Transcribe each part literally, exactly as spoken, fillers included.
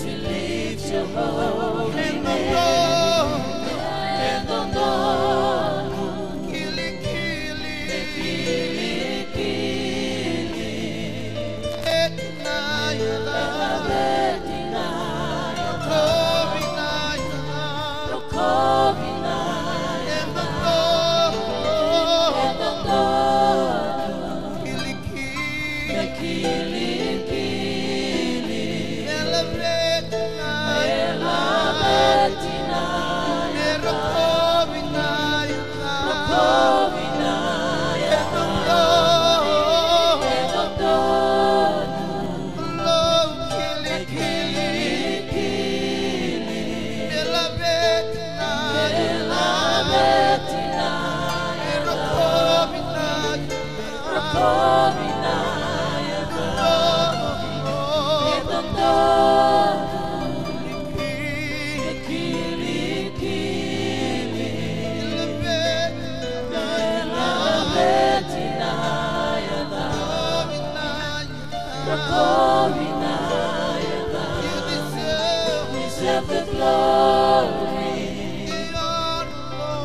We lift your holy name. E dodonu. Kilikili. Kilikili. Ena veti na yacamuni. Rokovi na yacamuni. Rokovi na yacamuni. E dodonu. E dodonu. Kilikili. Kilikili. E laveti na yacamuni. E laveti na yacamuni. E rokovi na yacamuni. Rokovi na yacamuni. E dodonu. Kilikili. Kilikili. E laveti na yacamuni. E laveti na yacamuni. E rokovi na yacamuni. You deserve the glory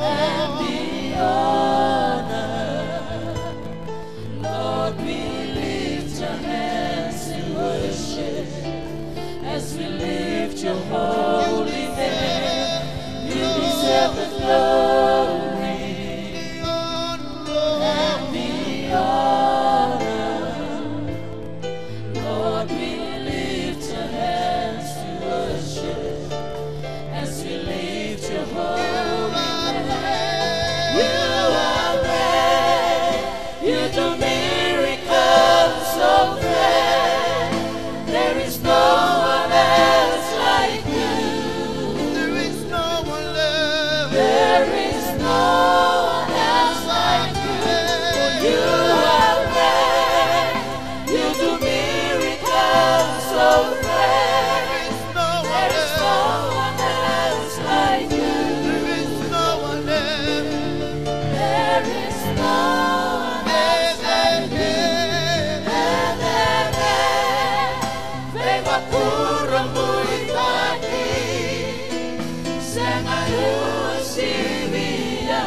and the honor. Lord, we lift our hands in worship as we lift your holy name. You deserve the glory and the honor. Lord, we lift our hands to worship as we lift your holy name. You are great. You do miracles so great. There is no one else like you. There is no one else. There is no one else like you. For you are great. You do miracles so great. There is no one else like you. There is no one else. There is no one else like you. Vei vakurabuitaki, sega ni sivia.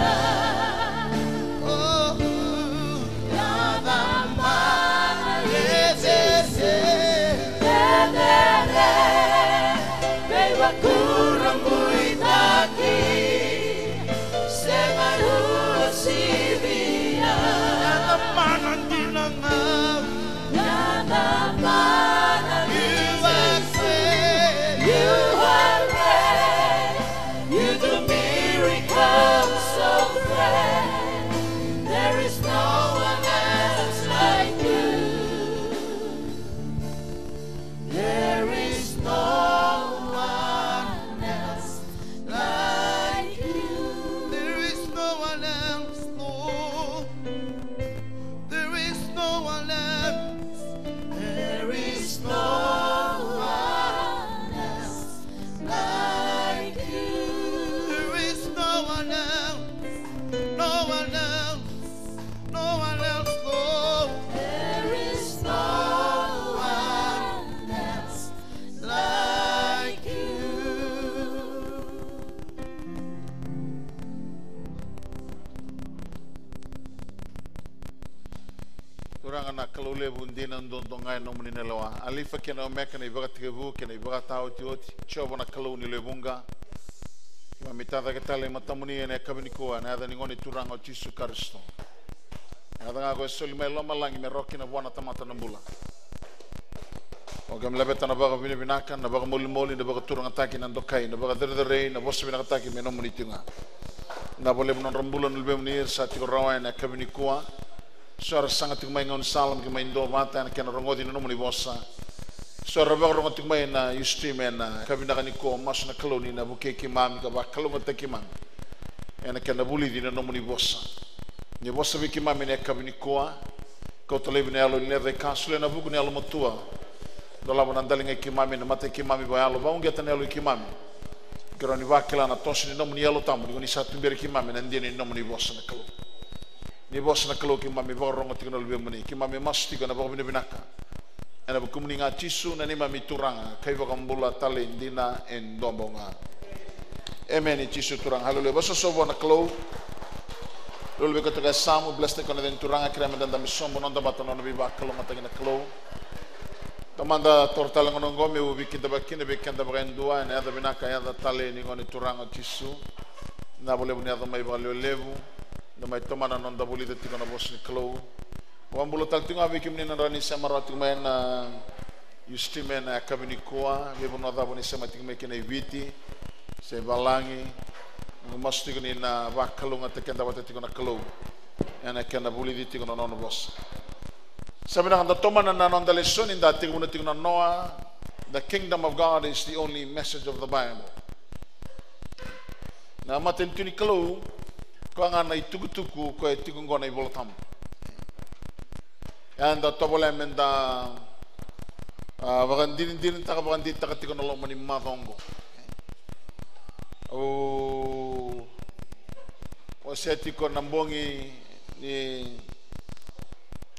Oh. Cecere, veivakurabuitaki, sega ni sivia. Yacamuni dina ga. Yacamuni. You are great. You are great. You do miracles so great. There is no one else like you. There is no one else like you. There is no one else, Lord. There is no one else. There is no one else like you. There is no one else. No one else. No one else, Lord. There is no one else like you. Turaga na Kalou levu, dina duadua ga e nomuni na lewa. Alifa kei na Omeka, na ivakatekivu kei na ivakataotioti. Jiova na Kalou ni lewe vuqa. Keimami tacake tale e matamuni ena yakavi nikua, ena yaca ni Gone Turaga o Jisu Karisito. Na yaca ga ko e soli mai lomalagi me roki na vua na tamata na bula. O keimami laveta na vakavinavinaka, na vakamolimoli, na vakaturagataki, na dokai, na vakacerecerei, na vosa vinakataki me nomuni tiko ga. Vinaka vakalevu na nodra bula na luvemuni era sa tiko rawa ena yakavi nikua. So era saga tiko mai gaunisala me keimami duavata ena kena rogoci na nomuni vosa. So era vakarogo tiko mai ena Ustream ena yakavi vinaka nikua, masu na Kalou ni na vukei keimami ka vakalougatataki keimami ena kena vulici na nomuni vosa. Ni vosa vei keimami ena yakavi nikua. Kauta laivi na yalo ni lecaika, solia na vuku ni yalomatua. Dolava na daligai keimami, na matai keimami vakayalo, vakauqeta na yalo i keimami. Keirau ni vakila na toso ni nomuni Yalo Tabu ni ko ni sa tuberi keimami ena dina ni nomuni vosa na Kalou. Ni vosa na Kalou keimami vakarogo tiko na luvemuni, keimami masu tiko ena vakavinavinaka. Ena vukumuni ga Jisu na neimami Turaga ka iVakabula talei dina e dua bau ga. Emeni Jisu Turaga. Haleluya. Vakasoso vua na Kalou. Lolo vei koya toka e samu, bless-taki koya na yaca ni Turaga, kerea meda dabe sobu, noda vata na nona veivakalougatataki na Kalou. Tamada, taura tale na gauna oqo meu veikidavaki kina vei keda vakaidua ena yaca vinaka, yaca talei ni Gone Turaga o Jisu. Vinaka vakalevu ni yaco mai vakalevulevu. Da mai tomana na noda vulica tiko na vosa ni Kalou. Vakabula tale tiko ga vei kemuni na drau ni sema rawa tiko mai na Ustream ena yakavi nikua, veivanua cava ni sema tiko mai kina i Viti se valagi. Au masu tiko ni na vakalougatataki keda vata tiko na Kalou ena kena vulici tiko na nona vosa. Sa vinaka da tomana na noda lesoni, da tekivuna tiko na noa, the kingdom of God is the only message of the Bible. Na matanitu ni Kalou, koya ga na itukutuku koya e tiko oqo na iVola Tabu. Eda tovolea meda, a, vakadinadinataka, vakadinadinataka tiko na loma ni macawa oqo. Au wasea tiko na bogi ni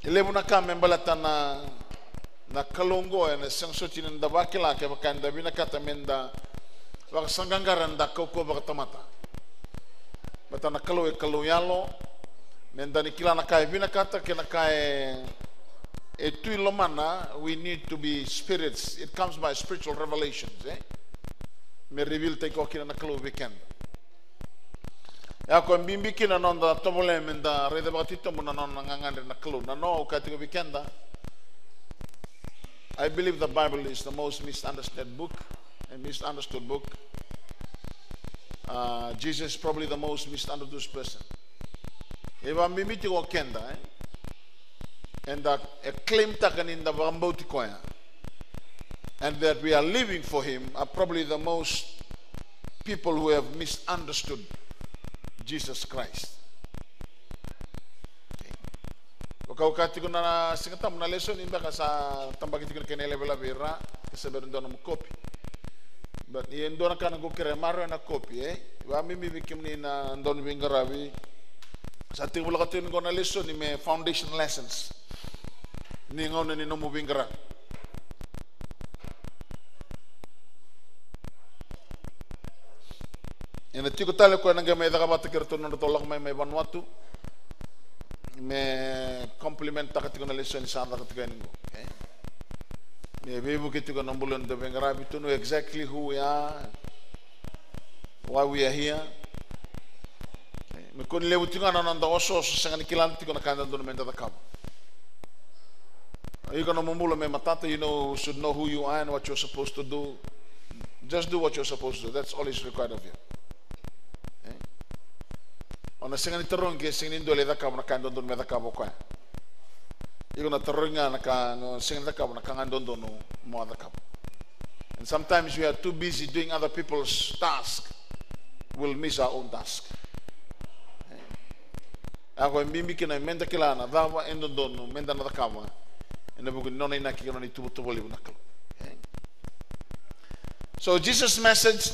e levu na ka me baleta na, na Kalou oqo, ena sega soti ni da vakila kevaka eda vinakata meda vakasaqaqara eda kaukauwa vakatamata. Baleta na Kalou e Kalou yalo, meda ni kila na ka e vinakata kei na ka e, e tu i lomana, we need to be spirits. It comes by spiritual revelations, eh? Me reveal-taki koya kina na Kalou vei keda. Ia, koya bibi kina na noda tovolea meda raica vakatitobu na nona gagadre na Kalou. Na noa, au kaya tiko vei keda, I believe the Bible is the most misunderstood book, a misunderstood book. Uh, Jesus is probably the most misunderstood person. E vakabibi tiko o keda, eh? Eda, e claim-taka ni da vakabauti koya, and that we are living for him, are probably the most people who have misunderstood Jesus Christ. Okay. Vakauka tiko na Siga Tabu, na lesoni beka sa tabaki tiko na kena ilavelave i ra, e se bera ni dua nomu kopi. But ia e dua na ka na qu kerea, maroroya na kopi, eh? Vakabibi vei kemuni na dau ni veiqaravi. Sa tekivu lako tiko oqo na lesoni me foundation lessons ni gauna ni nomu veiqaravi. Ena tiko tale o koya na qai mai cakacaka vata kei iratou na nodratou lako mai mai Vanuatu, me complement-taka tiko na lesoni sa caka tiko yani oqo, okay? Me veivuke tiko na bula ni dau veiqaravi, to know exactly who we are, why we are here. Me kua ni levu tiko ga na noda osooso, sega ni kila tiko na ka e dodonu meda cakava. Iko nomu bula me matata, you know, should know who you are and what you're supposed to do. Just do what you're supposed to do. That's all is required of you. Eh? O na sega ni tarogi ke sega ni dua e lai cakava na ka e dodonu me cakava o koya. Iko na tarogi ga na ka, na sega ni cakava na ka ga e dodonu mo a cakava. And sometimes we are too busy doing other people's task, we'll miss our own task. Eh? Ia koya e bibi kina meda kila na cava e dodonu meda na cakava ena vuku ni nona inaki kei na nona ituvatuva levu na Kalou. Okay? So Jesus' message,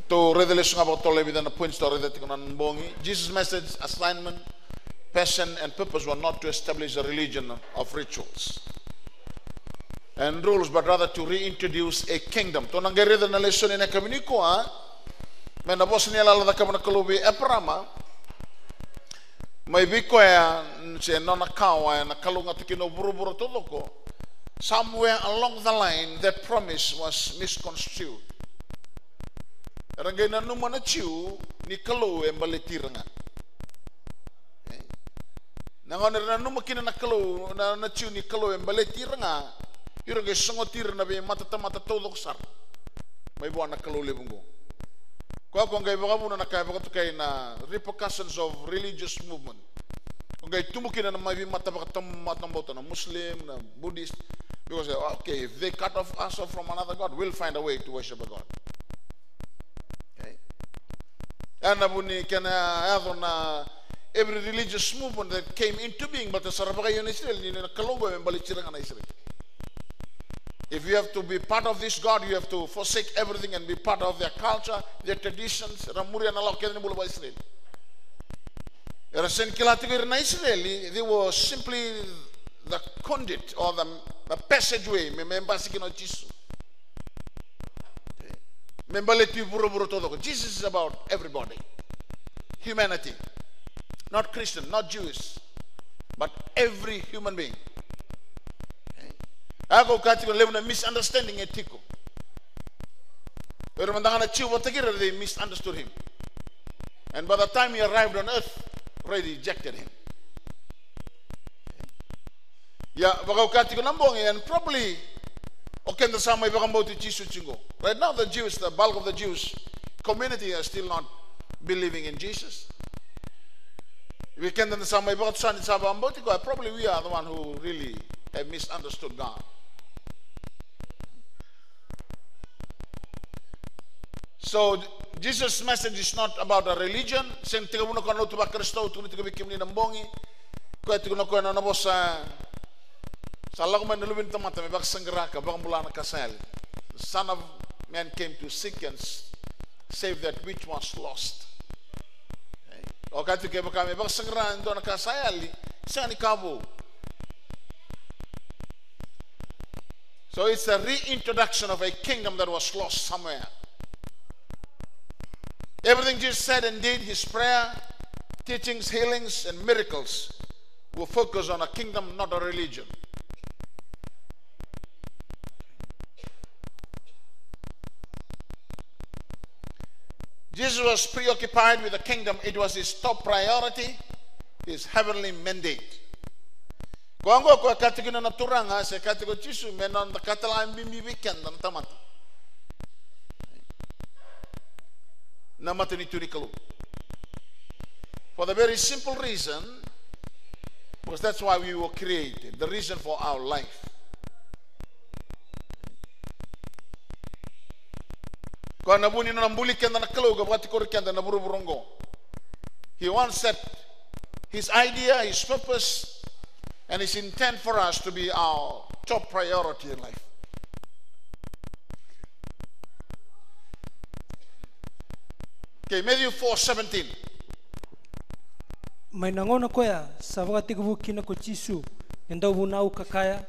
tou raica lesu ga vakatotolo e vica na points tou raica tiko na bogi. Jesus' message, assignment, passion and purpose were not to establish a religion of rituals and rules, but rather to reintroduce a kingdom. Tou na qai raica na lesoni ena yakavi nikua, mai na vosa ni yalayala cakava na Kalou vei Eparama, mai vei koya se nona kawa ena kalougata kina o vuravura taucoko. Somewhere along the line, that promise was misconstrued. Era qai nanuma na Jiu ni Kalou e baleti ira ga. Okay? Na gauna era nanuma kina na Kalou, na, na Jiu ni Kalou e baleti ira ga, ira qai sogoti ira na veimatatamata taucoko sara mai vua na Kalou levu oqo. Koya ko qai vakavuna na ka e vakatokai na repercussions of religious movement. Ko qai tubu kina na mai veimata vakamatabauta, na Muslim, na Buddhist, because, okay, if they cut off us off from another god, we'll find a way to worship a god. Okay? Ena vu ni kena yaco na every religious movement that came into being, baleta sa ra vakaio na Isireli ni na Kalou oqo me baleti ira ga na Isireli. If you have to be part of this God, you have to forsake everything and be part of their culture, their traditions. Era muria na lawa kece ni bula vakaIsireli. Era sega ni kila tiko ira na Isireli, they were simply the conduit or the, the passageway me, me basika kina o Jisu. Me baleti vuravura taucoko. Jesus is about everybody. Humanity. Not Christian, not Jewish, but every human being. A, au kaya tiko, levu na misunderstanding e tiko. Era mada ga na Jiu vata kei ira, they misunderstood him. And by the time he arrived on earth, they rejected him. Ia, vaka au kaya tiko na bogi, and probably o keda sa mai vakabauti Jisu tiko. Right now, the Jews, the bulk of the Jewish community are still not believing in Jesus. Vei keda da sa mai vakatusa ni sa vakabauti koya, probably we are the one who really have misunderstood God. So, Jesus' message is not about a religion. Sega ni tekivu na koya na lotu vaKarisito, tukuna tiko vei kemuni na bogi. Koya tiko na koya na nona vosa. Sa lako mai na Luve ni tamata me vakasaqara ka vakabula na ka sa yali. The Son of Man came to seek and s-, save that which was lost. O kaya tiko, kevaka me vakasaqara e dua na ka sa yali, sega ni ka vou. So it's a reintroduction of a kingdom that was lost somewhere. Everything Jesus said and did, his prayer, teachings, healings, and miracles, were focused on a kingdom, not a religion. Jesus was preoccupied with the kingdom. It was his top priority, his heavenly mandate. Koya oqo koya e kaya tiko kina na Turaga, se kaya tiko o Jisu, me noda ka tale ga e bibi vei keda na tamata na matanitu ni Kalou. For the very simple reason, because that's why we were created, the reason for our life. Koya na vu ni nona buli keda na Kalou ka vakatikori keda na vuravura oqo. He wants that, his idea, his purpose, and his intent for us to be our top priority in life. Okay, Matthew four seventeen. Mai na gauna koya sa vakatekivu kina ko Jisu e dau vunau ka kaya,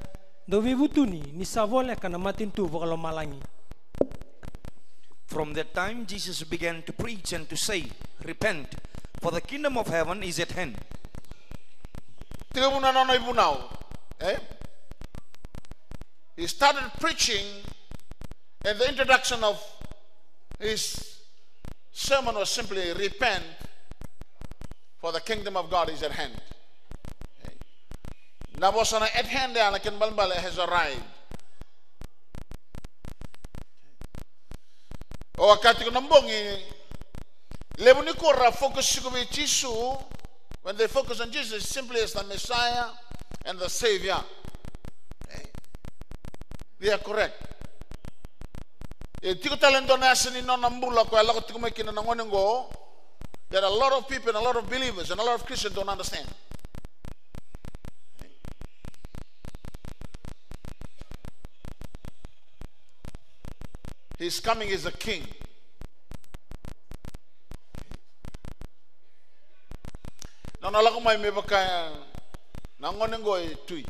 dou veivutuni ni sa voleka na matanitu vakalomalagi. From that time Jesus began to preach and to say, "Repent, for the kingdom of heaven is at hand." Tekivu na nona ivunau, eh? He started preaching, and the introduction of his sermon was simply, "Repent, for the kingdom of God is at hand." Na vosa na at hand ya na kena ibalebale has arrived. O a kaya tiko na bogi, levu ni kura focus tiko vei Jisu, when they focus on Jesus simply as the Messiah and the Savior. Eh, they are correct. E tiko tale e dua na yasa ni nona bula koya e lako tiko mai kina na gone oqo, that a lot of people and a lot of believers and a lot of Christians don't understand. He's coming as a king. Nona lako mai me vaka na gone oqo e tui.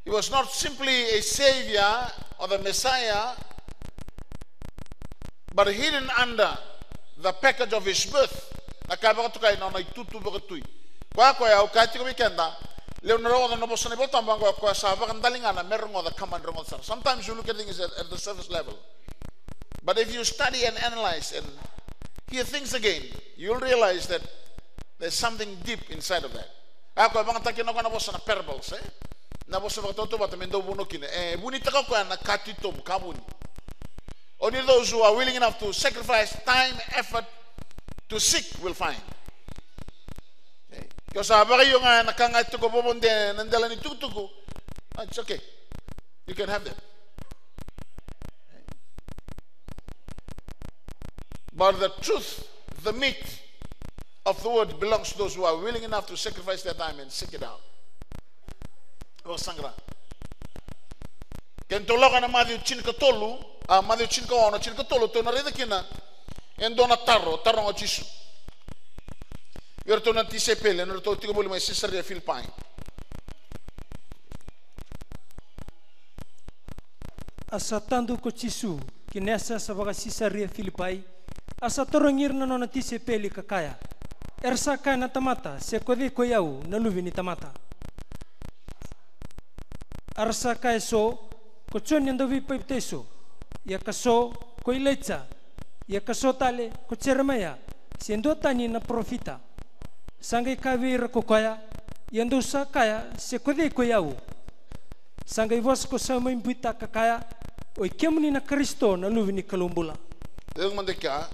He was not simply a savior or the Messiah, but hidden under the package of his birth, na ka e vakatokai na nona itutu vakatui. Koya, koya au kaya tiko vei keda, levu na rogoca na vosa na iVolatabu, koya, koya sa vakadaligana me rogoca ka mani rogoca sara. Sometimes you look at things at, at the surface level. But if you study and analyze and hear things again, you'll realize that there's something deep inside of that. A koya vakayagataki kina o koya na vosa na parables, eh? Na vosa vakatautauvata me dau vunau kina. E vunitaka o koya na ka titobu, ka vuni. Only those who are willing enough to sacrifice time, effort to seek will find. Eh, ke o sa vakaio ga ena ka ga e tiko vovodei ena dela ni tukutuku, it's okay. You can have them. But the truth, the meat of the word belongs to those who are willing enough to sacrifice their time and seek it out. Vakasaqara. Ke tou lako ena Maciu tinikatolu, a, Maciu tinikaono, tinikatolu, tou na raica kina e dua na taro, taroga o Jisu. vei iratou na tisaipeli ena nodratou tiko voli mai Sisaria Filipai. A sa tadu ko Jisu ki na yasayasa vaka-Sisaria Filipai, a sa tarogi ira na nona tisaipeli ka kaya, "Era sa kaya na tamata, se ko cei ko i au na Luve ni tamata?" A ra sa kaya, "So ko Joni na Dauveipapitaiso, ia ka so ko Ilaija, ia ka so tale ko Jeremaia, se dua tani na parofita." Sa qai kaya vei ira ko koya, "Ia dou sa kaya se ko cei ko i au?" Sa qai vosa ko Saimoni Pita ka kaya, "O i kemuni na Karisito, na Luve ni Kalou bula." Dou mada kea,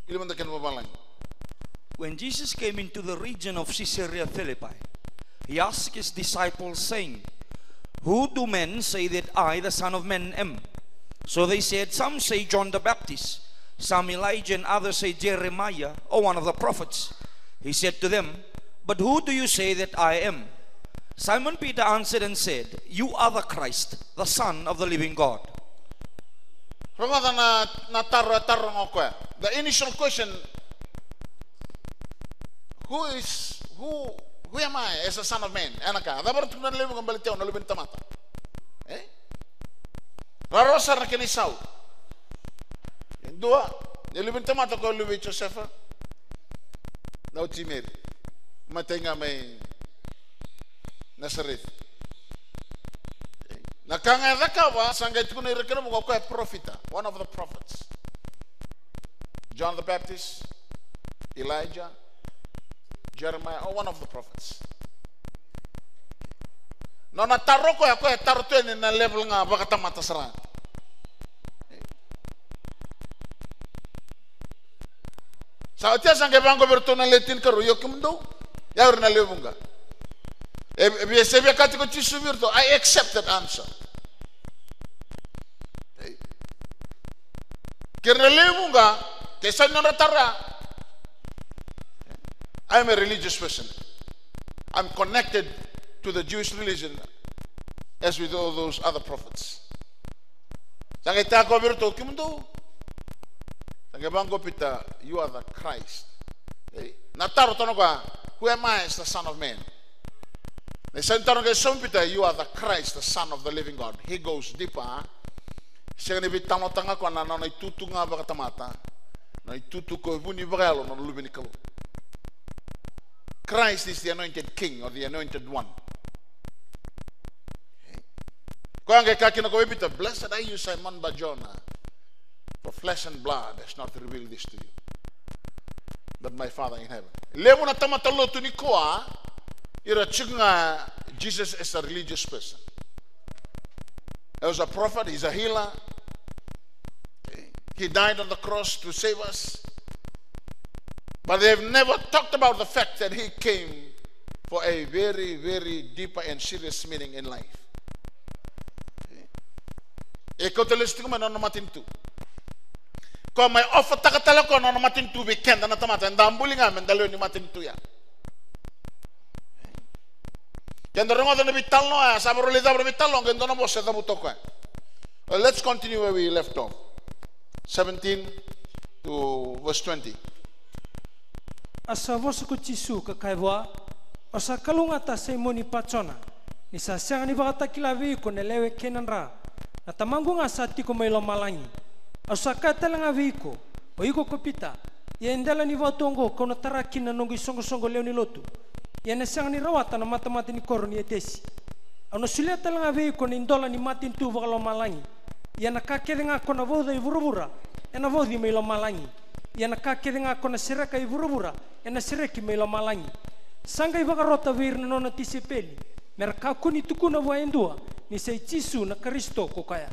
ili mada kena vavalagi. When Jesus came into the region of Caesarea Philippi, he asked his disciples, saying, "Who do men say that I, the Son of Man, am?" So they said, "Some say John the Baptist, some Elijah, and others say Jeremiah or one of the prophets." He said to them, "But who do you say that I am?" Simon Peter answered and said, "You are the Christ, the Son of the living God." Rogoca na, na taro e taroga o koya. The initial question, who is, who, who am I as a son of man? Ena ka, cava ratou na levu ga baleti au na Luve ni tamata? E? Rarawa sara na kena isau. E dua, na Luve ni tamata ko luve i Josefa, na oti Meri. Matai ga mai Nasareci. Na ka ga e cakava, sa qai tukuna ira kina mo ko koya parofita, one of the prophets. John the Baptist, Elijah, Jeremiah, or one of the prophets. Nona taro koya, koya e taro tu yani na level ga vakatamata sara. Sa oti ya sa qai vaqo vei iratou na le tinikarua, "Io kemudou, ia ira na lewe vuqa." E, e via, se via kaya tiko Jisu vei iratou, "I accept that answer." Kei ira na lewe vuqa, ke sa nodra taro ya. I'm a religious person. I'm connected to the Jewish religion as with all those other prophets. Sa qai taro vei iratou, "Kemudou." Sa qai vaqo o Pita, "You are the Christ." Ei, na taro tale o koya, "Who am I as the Son of Man?" Na isau ni taro qai sauma o Pita, "You are the Christ, the Son of the living God." He goes deeper. Sega ni veitalanoataka ga o koya na nona itutu ga vakatamata, na itutu ko vu ni vakayalo na Luve ni Kalou. Christ is the anointed king or the anointed one. Koya qai kaya kina ko Pita, "Blessed are you, Simon Bar-Jonah, for flesh and blood has not revealed this to you, but my Father in heaven." Levu na tamata lotu nikua, ira tiko ga Jesus as a religious person. He was a prophet, he's a healer. He died on the cross to save us. But they have never talked about the fact that he came for a very, very deeper and serious meaning in life. E kauta lesu tiko mai na nona matanitu. Koya mai offer-taka tale o koya na nona matanitu vei keda na tamata, eda buli ga me da lewe ni matanitu ya. Keda rogoca na veitalanoa ya, sa vakarau lai cava na veitalanoa, qai dua na vosa e cavuta o koya. Well, let's continue where we left off. Seventeen to verse twenty. A sa vosa ko Jisu ka kaya vua, "O sa kalougata Saimoni Pajona, ni sa sega ni vakatakila vei iko na lewe kei na dra, na Tamaqu ga sa tiko mai lomalagi. Au sa kaya tale ga vei iko, o iko ko Pita, ia e dela ni vatu oqo kau na tara kina na noqu isoqosoqo lewe ni lotu, ia ena sega ni rawata na matamata ni koro ni etesi. Au na solia tale ga vei iko na idola ni matanitu vakalomalagi, ia na ka kece ga ko na vauca e vuravura ena vauci mai lomalagi, ia na ka kece ga ko na sereka e vuravura ena sereki mai lomalagi." Sa qai vakarota vei ira na nona tisaipeli me ra kakua ni tukuna vua e dua ni sa i Jisu na Karisito ko koya.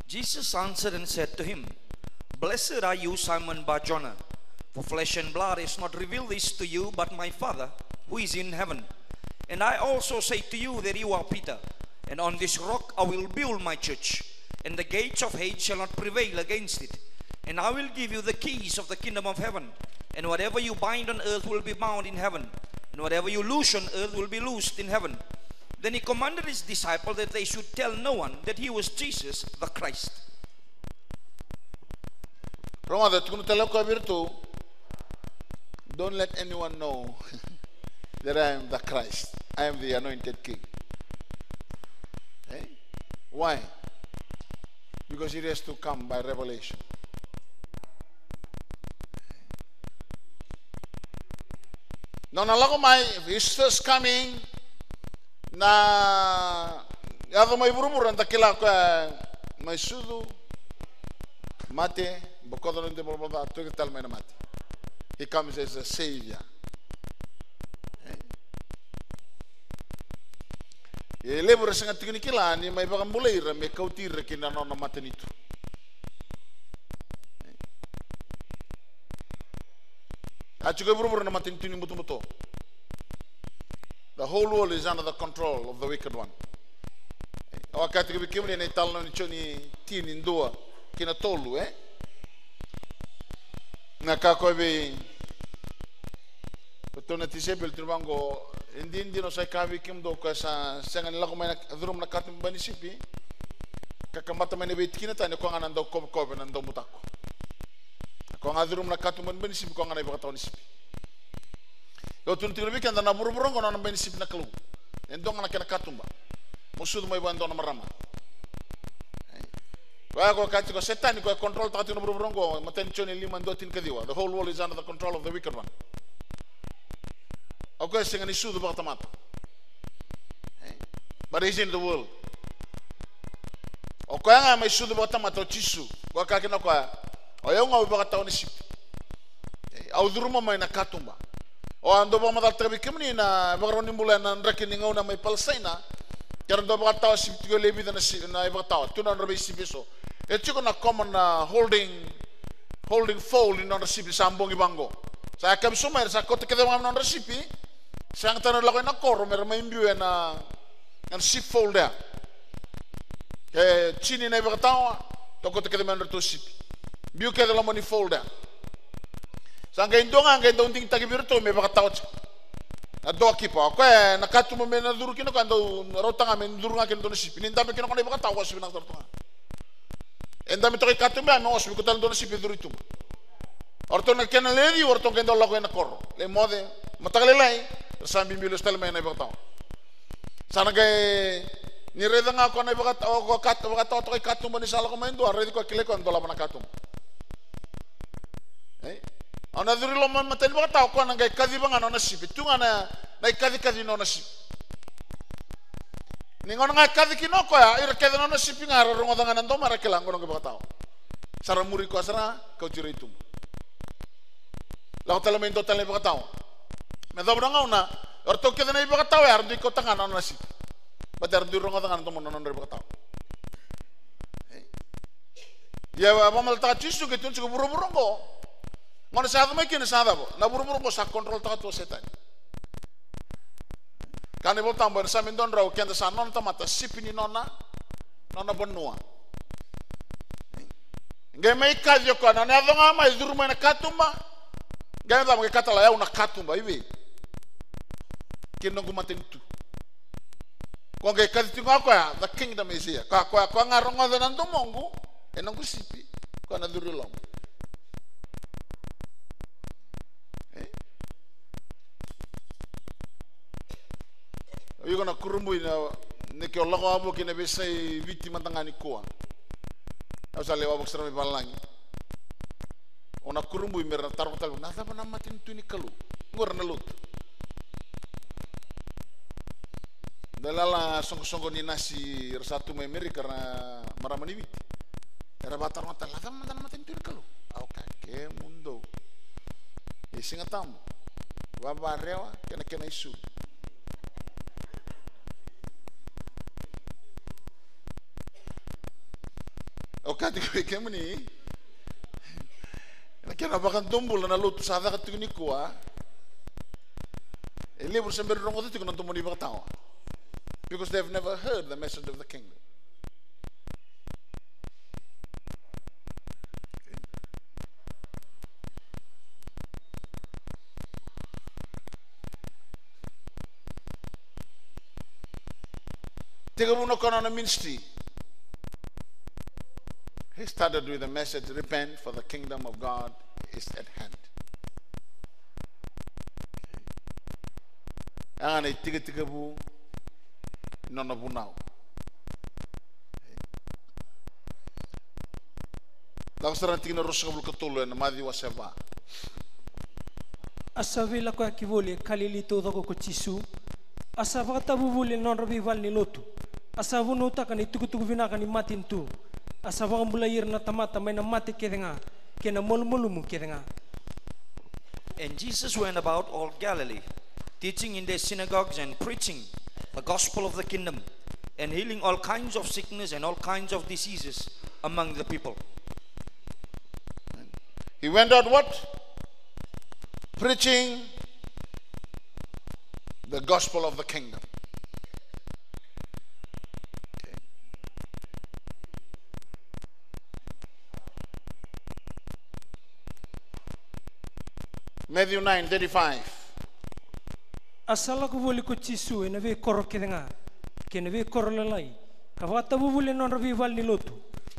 Jesus answered and said to him, "Blessed are you, Simon Bar-Jonah, for flesh and blood has not revealed this to you, but my Father who is in heaven. And I also say to you that you are Peter, and on this rock I will build my church, and the gates of hell shall not prevail against it. And I will give you the keys of the kingdom of heaven, and whatever you bind on earth will be bound in heaven, and whatever you loose on earth will be loosed in heaven." Then he commanded his disciples that they should tell no one that he was Jesus the Christ. Rogoca, tukuna tale o koya vei iratou, Don't let anyone know that I am the Christ. I am the anointed king. Eh? Why? Because it has to come by revelation. Nona lako mai, his first coming, na yaco mai vuravura, da kila koya mai sucu, mate, bokoca na noda ivalavala ca, toki tale mai na mate. He comes as a savior. E levu era sega tiko ni kila ni mai vakabulai ira me kauti ira ki na nona matanitu. A tiko e vuravura na matanitu ni butobuto. The whole world is under the control of the wicked one. Au a kaya tiko vei kemuni ena italanoa ni Joni tini, dua ki na tolu, e? Na ka koya vei ratou na tisaipeli, tukuna vaqo, e dina, dina au sa kaya vei kemudou, koya sa sega ni lako mai na curuma na katuba ni sipi ka kabata mai na veitikina tani, o koya ga na daukovekove, na daubutako. O koya ga curuma na katuba ni sipi, o koya ga na ivakatawa ni sipi. Au tukuna tiko vei keda, na vuravura oqo na nona bai ni sipi na Kalou. E dua ga na kena katuba. Mo sucu mai vua e dua na marama. Koya, koya ka tiko Setani, koya e control taka tiko na vuravura oqo. Matai ni Joni lima, dua tinikaciwa. The whole world is under the control of the wicked one. O koya e sega ni sucu vakatamata. But he's in the world. O koya ga mai sucu vakatamata o Jisu. Koya kaya kina o koya, o yau ga au ivakatawa ni sipi. Au curuma mai na katuba. Au a dau vakamacalataka vei kemuni na ivakarau ni bula ena draki ni gauna mai Palestina. Ke ra dau vakatawa sipi tiko e lewe vica na si-, na ivakatawa. Tu na nodra veisipi eso. E tiko na common, na holding, holding fold ni nodra sipi sa bogi vaqo. Sa yakavi sobu mai era sa kauta kece ga na nodra sipi. Sa yagataka na lako ena koro me ra mai biu ena, ena sheepfold ya. Ke tini na ivakatawa, kauta kece mai na nodratou sipi. Biu kece loma ni fold ya. Sa qai dua ga qai dau digitaki vei iratou me vakatawa tiko. Na doorkeeper, o koya na katuba me na curu kina, o koya dau rauta ga me curu ga kina dua na sipi. Ni dabe kina o koya na ivakatawa, o koya sa vinakata ratou ga. E dabe toka i katuba ya me oso, me kauta tale dua na sipi e curu i tuba. O ratou na kena lewe ciwa, o ratou qai dau lako ena koro. Lai moce, mataka lailai, ra sa bibi lesu tale mai na ivakatawa. Sa na qai, ni raica ga o koya na ivakata-, o koya kat-, vakatawa toka i katuba ni sa lako mai e dua, raici koya, kilai koya, dolava na katuba. Ei? Au na curu i loma, matai ni vakatawa, o koya na qai kaciva ga na nona sipi. Tu ga na, na ikacikaci ni nona sipi. Ni gauna ga e kaci kina o koya, ira kece na nona sipi ga ra rogoca ga na domo, ra kila qo na noqu ivakatawa. Sa ra muri koya sara, kauti ira i tuba. Lako tale mai e dua tale na ivakatawa. Me yacova na gauna, o ratou kece na ivakatawa ya era dui kauta ga na nona sipi. Baleta era dui rogoca ga na domo na nodra ivakatawa. Ia, e vakamacalataka Jisu, qai tukuna tiko, vuravura oqo, gauna sa yaco mai kina sa cava? Na vuravura oqo sa control taka tu o Setani. Kaya na iVolatabu ena Same dua drau, keda sa nona tamata, sipi ni nona, nona vanua. Qai mai kaci o koya, na nona yaco ga mai, curu mai na katuba. Qai cava, qai kaya tale, o yau na katuba, i vei? Kei na noqu matanitu. Ko qai kaci tiko ga o koya, the kingdom is here. Koya, koya, koya ga rogoca na domoqu, e noqu sipi, koya na curu i loma. E? O iko na kurabui na, ni ke o lako wavoki ena veiyasai Viti mada ga nikua. Au sa lai wavoki sara mai valagi. O na kurabui me ra taroga tale, na cava na matanitu ni Kalou? Qo era na lotu. Da lala soqosoqo ni nasi era sa tu mai Amerika, ra marama ni Viti. Era vakataroga tale, na cava mada na matanitu ni Kalou? Au kaya, kemudou. E Siga Tabu, Vavarewa kei na kena isulu. Au kaya tiko vei kemuni, na kena vakadobula na lotu sa caka tiko nikua, e levu era se bera ni rogoca tiko na domo ni vakatawa. Because they have never heard the message of the kingdom. Tekivu na kona na ministry. He started with a message, "Repent, for the kingdom of God is at hand." Yaga na itikitikavu ni nona vunau. Lako sara na tikina ruasagavulu ka tolu ena Maciu wase va. A sa veilakoyaki voli e Kalili taucoko ko Jisu, a sa vakatavuvuli ena nodra veivale ni lotu, a sa vunautaka na itukutuku vinaka ni matanitu, a sa vakabulai ira na tamata mai na mate kece ga, kei na malumalumu kece ga. And Jesus went about all Galilee, teaching in their synagogues and preaching the gospel of the kingdom, and healing all kinds of sickness and all kinds of diseases among the people. He went out what? Preaching the gospel of the kingdom. Okay. Matthew nine thirty-five. A sa lako voli ko Jisu ena veikoro kece ga, kei na veikoro lalai, ka vakatavuvuli ena nodra veivale ni lotu,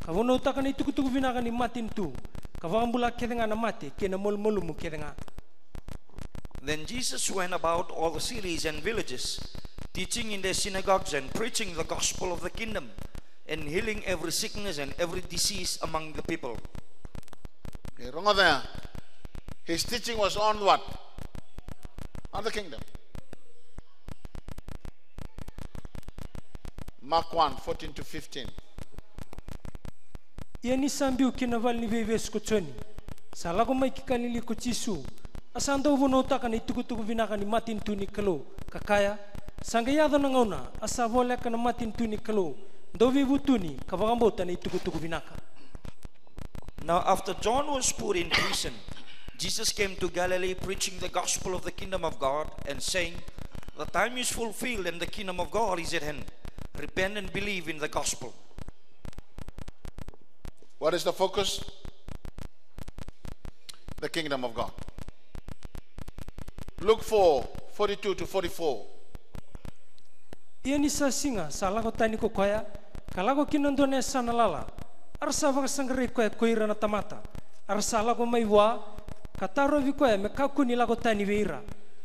ka vunautaka na itukutuku vinaka ni matanitu, ka vakabula kece ga na mate kei na malumalumu kece ga. Then Jesus went about all the cities and villages, teaching in their synagogues and preaching the gospel of the kingdom, and healing every sickness and every disease among the people. Okay, rogoca ya. His teaching was on what? On the kingdom. Mark one, fourteen to fifteen. Ia ni sa biu ki na vale ni veivesu ko Joni, sa lako mai ki Kalili ko Jisu, a sa dau vunautaka na itukutuku vinaka ni matanitu ni Kalou, ka kaya, sa qai yaco na gauna, a sa voleka na matanitu ni Kalou, dou veivutuni, ka vakabauta na itukutuku vinaka. Now after John was put in prison, Jesus came to Galilee preaching the gospel of the kingdom of God and saying, "The time is fulfilled and the kingdom of God is at hand. Repent and believe in the gospel." What is the focus? The kingdom of God. Luke four, forty-two to forty-four. Ia ni sa siga sa lako tani ko koya, ka lako ki na dua na yasana lala, a ra sa vakasaqarai koya ko ira na tamata, a ra sa lako mai vua, ka tarovi koya me kakua ni lako tani vei ira.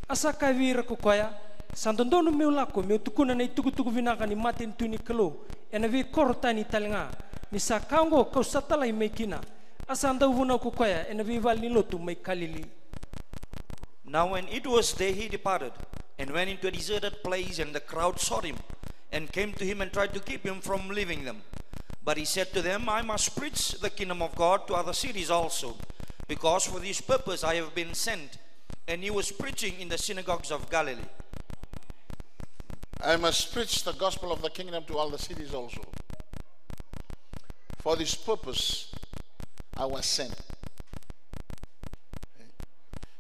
A sa kaya vei ira ko koya, sa dodonu meu lako meu tukuna na itukutuku vinaka ni matanitu ni Kalou ena veikoro tani tale ga, ni sa ka oqo kau sa talai mai kina. A sa dau vunau ko koya ena veivale ni lotu mai Kalili. Now when it was day, he departed and went into a deserted place, and the crowd sought him and came to him and tried to keep him from leaving them. But he said to them, "I must preach the kingdom of God to other cities also, because for this purpose I have been sent." And he was preaching in the synagogues of Galilee. "I must preach the gospel of the kingdom to all the cities also. For this purpose I was sent."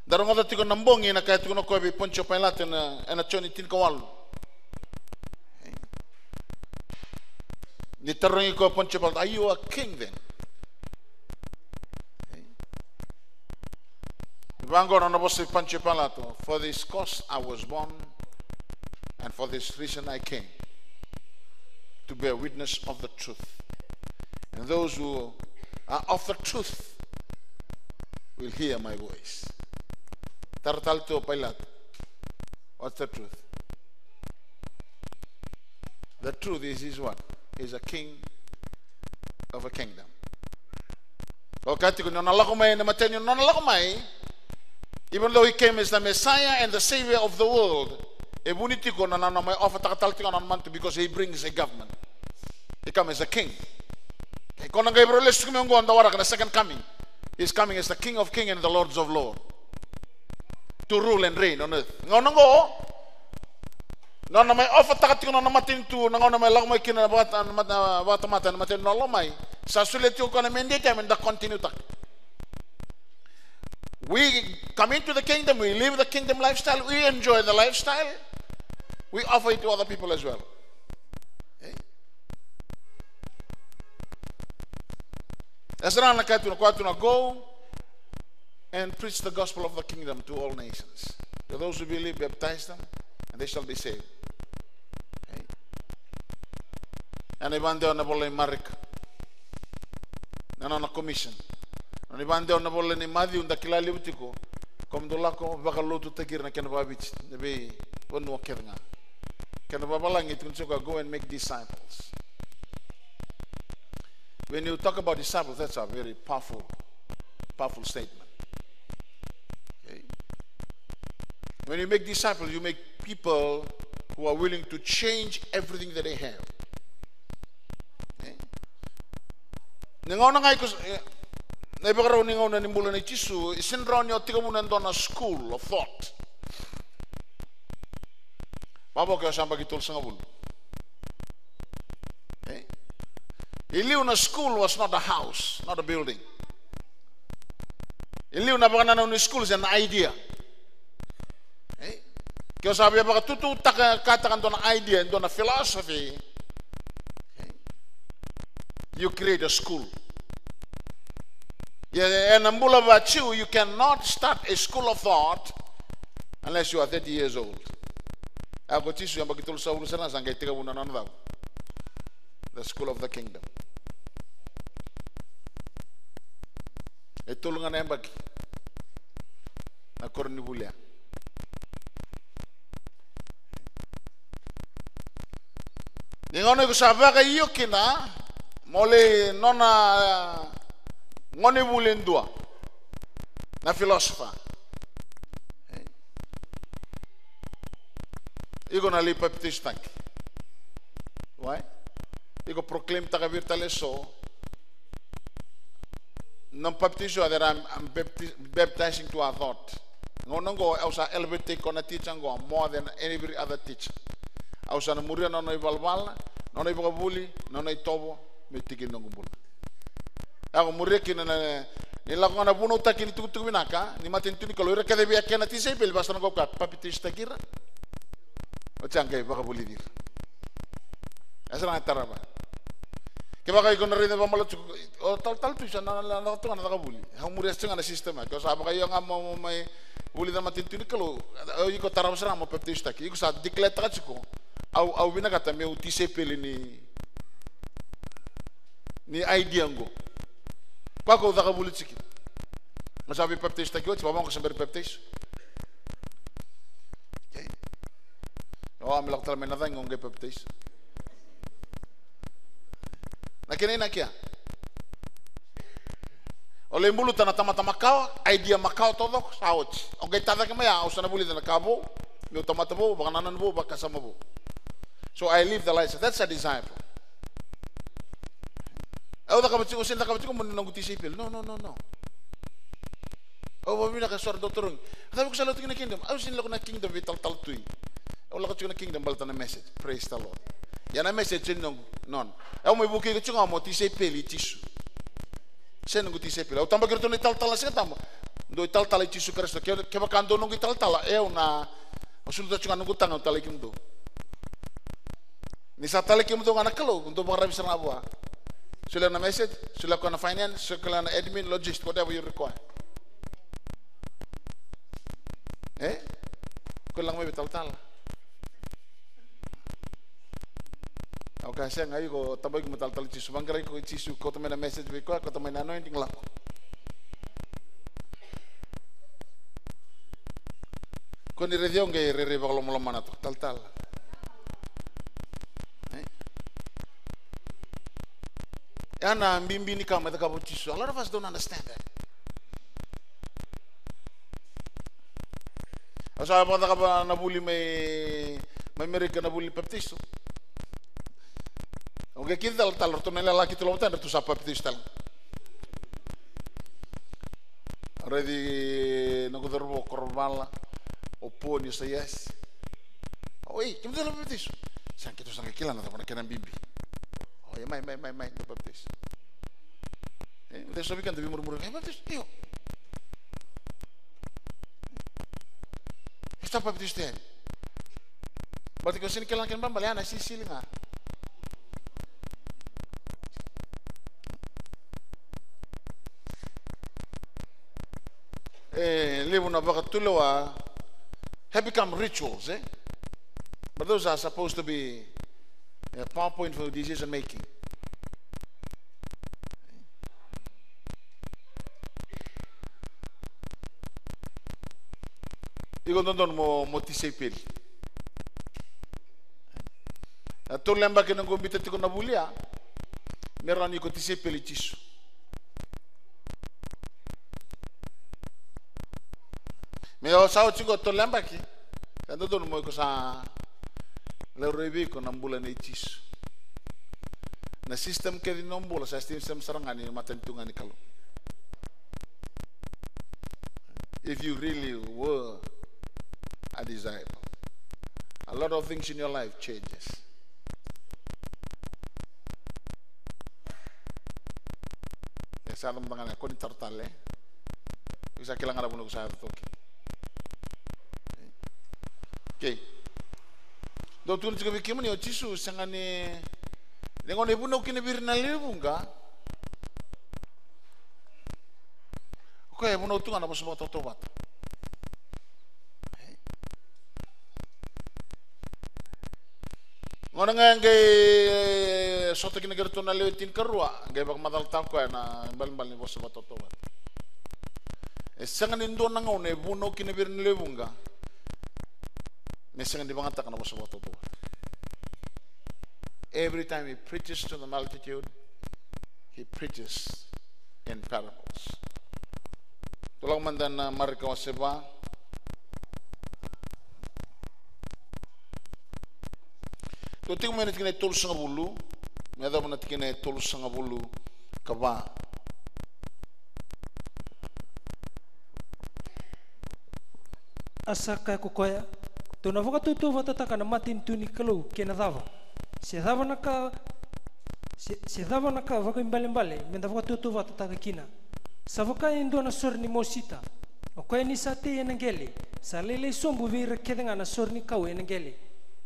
Da rogoca tiko na bogi na ka e tukuna o koya vei Poncio Pailato ena, ena Joni tinikawalu. Ni tarogi koya o Poncio Pailato, "Are you a king then?" Vaqo na nona vosa vei Poncio Pailato, "For this cause I was born, and for this reason I came, to bear witness of the truth. And those who are of the truth will hear my voice." Taro tale tu o Pailato, "What's the truth?" The truth is, he's what? He's a king of a kingdom. O kaya tiko ni nona lako mai, na imatai ni nona lako mai, even though he came as the Messiah and the Savior of the world, e vuni tiko na nona mai ofataka tale tiko na nona mantu, because he brings a government. He comes as a king. Ke ko na qai varau lesu tiko mai oqo, da waraka na second coming. He's coming as the King of Kings and the Lords of Lords, to rule and reign on earth. Gauna oqo, na nona mai ofataka tiko na nona matanitu, na gauna mai lako mai kina na vata-, na mata-, na vakatamata, na matanitu na lako mai. Sa solia tiko o koya na mediator me da continue taka. We come into the kingdom, we live the kingdom lifestyle, we enjoy the lifestyle, we offer it to other people as well. Eh? E sara na ka e tukuna, koya e tukuna, "Go and preach the gospel of the kingdom to all nations. To those who believe, baptize them, and they shall be saved." Eh? Ena ivadewa na ivola i Marika, na nona commission. Ena ivadewa na ivola nei Maciu, da kila levu tiko, "Kemudou lako, vakalotutaki ira na kena vakaviti, na vei, Vanua kece ga. Kena vavalagi e tukuna tiko, go and make disciples. When you talk about disciples, that's a very powerful, powerful statement. Okay? When you make disciples, you make people who are willing to change everything that they have. Okay? Ni gauna ga iko, e, na ivakarau ni gauna ni bula nei Jisu, e sega ni rawa ni o tekivuna e dua na school of thought. Vavo ke o sa yabaki tolusagavulu. E? E liu na school was not a house, not a building. E liu na vakanananu ni school is an idea. E? Ke o sa via vakatututaka, kataka dua na idea, dua na philosophy. E? You create a school. Ia, ena bula vaJiu, you cannot start a school of thought unless you are thirty years old. A ko Jisu yabaki tolusagavulu sara ga sa qai tekivuna na nona cava? The school of the kingdom. E tolu ga na yabaki na koronivuli ya. Ni gauna iko sa vakaio kina, mo lai nona, e, gonevuli e dua na philosopher. Iko na lai papitaisotaki. Why? Iko proclaim taka vei ira tale eso. Na papitaiso that I'm, I'm bapti-, baptizing to a thought. Gauna oqo au sa elevate-taki koya na teacher oqo more than every other teacher. Au sa na muria na nona ivalavala, na nona ivakavuvuli, na nona itovo, meu tiki ni noqu bula. Au muria kina na, ni lako ga na vunautaki ni tukutuku vinaka ni matanitu ni Kalou, ira kece vei kena tisaipeli, vaka sa na qai papitaisotaki ira. Oti a qai vakavulici ira. E sa na tarava. Kevaka iko na raica vakamalua tiko, o talatala tu sa na, na, na, na cakavuli. Au muria tiko ga na system, ke o sa vakaio ga mo, mo mai vulica na matanitu ni Kalou, o iko tarava sara ga mo papitaisotaki. Iko sa declare-taka tiko, au, au vinakata meu tisaipeli ni, ni idea oqo. Koya ko cakavuli tiko. Mo sa veipapitaisotaki oti, vavako sa bera papitaiso. Okay. O, me lako tale mai na cagi, o qai papitaiso. Na kena inaki ya. O lai buluta na tamata makawa, idea makawa taucoko, sa oti. O qai tacake mai ya, au sa na vulica na ka vou, meu tamata vou, vakanananu vou, vakasama vou. So I live the life. That's a disciple. Au cakava tiko, au sega ni cakava tiko mo ni noqu tisaipeli. No, no, no, no. Au vakavinaka, sore, dou tarogi. A cava ko sa lako tiko na kingdom? Au sega ni lako na kingdom veitalatala tu. Au lako tiko na kingdom baleta na message. Praise the Lord. Ia na message sega ni noqu, no, no. Au mai vukei iko tiko ga mo tisaipeli i Jisu. Sega ni noqu tisaipeli. Au tabaki iratou na italatala na Siga Tabu. Dou italatala i Jisu Karisito. Ke, kevaka dou noqu italatala, e au na, au suluta tiko ga noqu taga, au talai kemudou. Ni sa talai kemudou ga na Kalou, dou vakararavi sara ga vua. Solia na message, solia koya na finance, solia koya na admin, logistic, whatever you require. E? Ko lako mai veitalatala. Au kaya sega, iko tabaki mo talatala i Jisu, vaqarai ko Jisu, kauta mai na message vei koya, kauta mai na anointing, lako. Ko ni raici au qai rairai vakalomalomana toka, talatala. E? E ya na bibi ni ka mai cakava o Jisu. A lot of us don't understand that. Au sa vakacakava na vuli mai, mai Merika, na vuli ni papitaiso. Au qai kila tale, ratou na ilala keitou lako tale, ratou sa papitaiso tale. Au raici noqu cauravou o Korovala, o Poni, o Saiasi. Oi, kemudou lako papitaiso? Sa keitou sa qai kila na cava na kena bibi. Oi, mai, mai, mai, mai, dou papitaiso. E, dou sa vei keda veimurimuri, e papitaiso? Io. E sa papitaiso tu yani. Baleta ke o sega ni kila na kena balebale, ya na sisili ga. E levu na vakatulewa have become rituals, eh? But those are supposed to be a PowerPoint for decision making. Iko dodonu mo, mo tisaipeli. Tolu na yabaki na qo biuta tiko na vuli ya, me rawa ni ko tisaipeli Jisu. Me o sa oti qo tolu na yabaki, sa dodonu mo iko sa laurai vei iko na bula nei Jisu. Na system kece ni nomu bula sa system sara ga ni matanitu ga ni Kalou. If you really were a disciple, a lot of things in your life changes. E sa yaco mada ga na ko ni taro tale. Ko sa kila ga na vuna ko sa yaco toki. Okay. Dou tukuna tiko vei kemuni o Jisu sega ni, ni gauna e vunau kina vei ira na lewe vuqa. O koya e vunau tu ga na vosa vakatautauvata. Gauna ga e qai sota kina kei iratou na lewe tinikarua, qai vakamacalataka o koya na ibalebale ni vosa vakatautauvata. E sega ni dua na gauna e vunau kina vei ira na lewe vuqa me sega ni vagataka na vosa vakatautauvata. Every time he preaches to the multitude, he preaches in parables. Tou lako mada na Marika wase va. Tou tiko mai na tikina e tolusagavulu me yacova na tikina e tolusagavulu ka va. A sa kaya ko koya, tou na vakatautauvatataka na matanitu ni Kalou kei na cava? Se cava na ka, se, se cava na ka vakaibalebale me da vakatautauvatataka kina? Sa vaka e dua na sore ni mosita, o koya ni sa tei ena qele, sa lailai sobu vei ira kece ga na sore ni kau ena qele.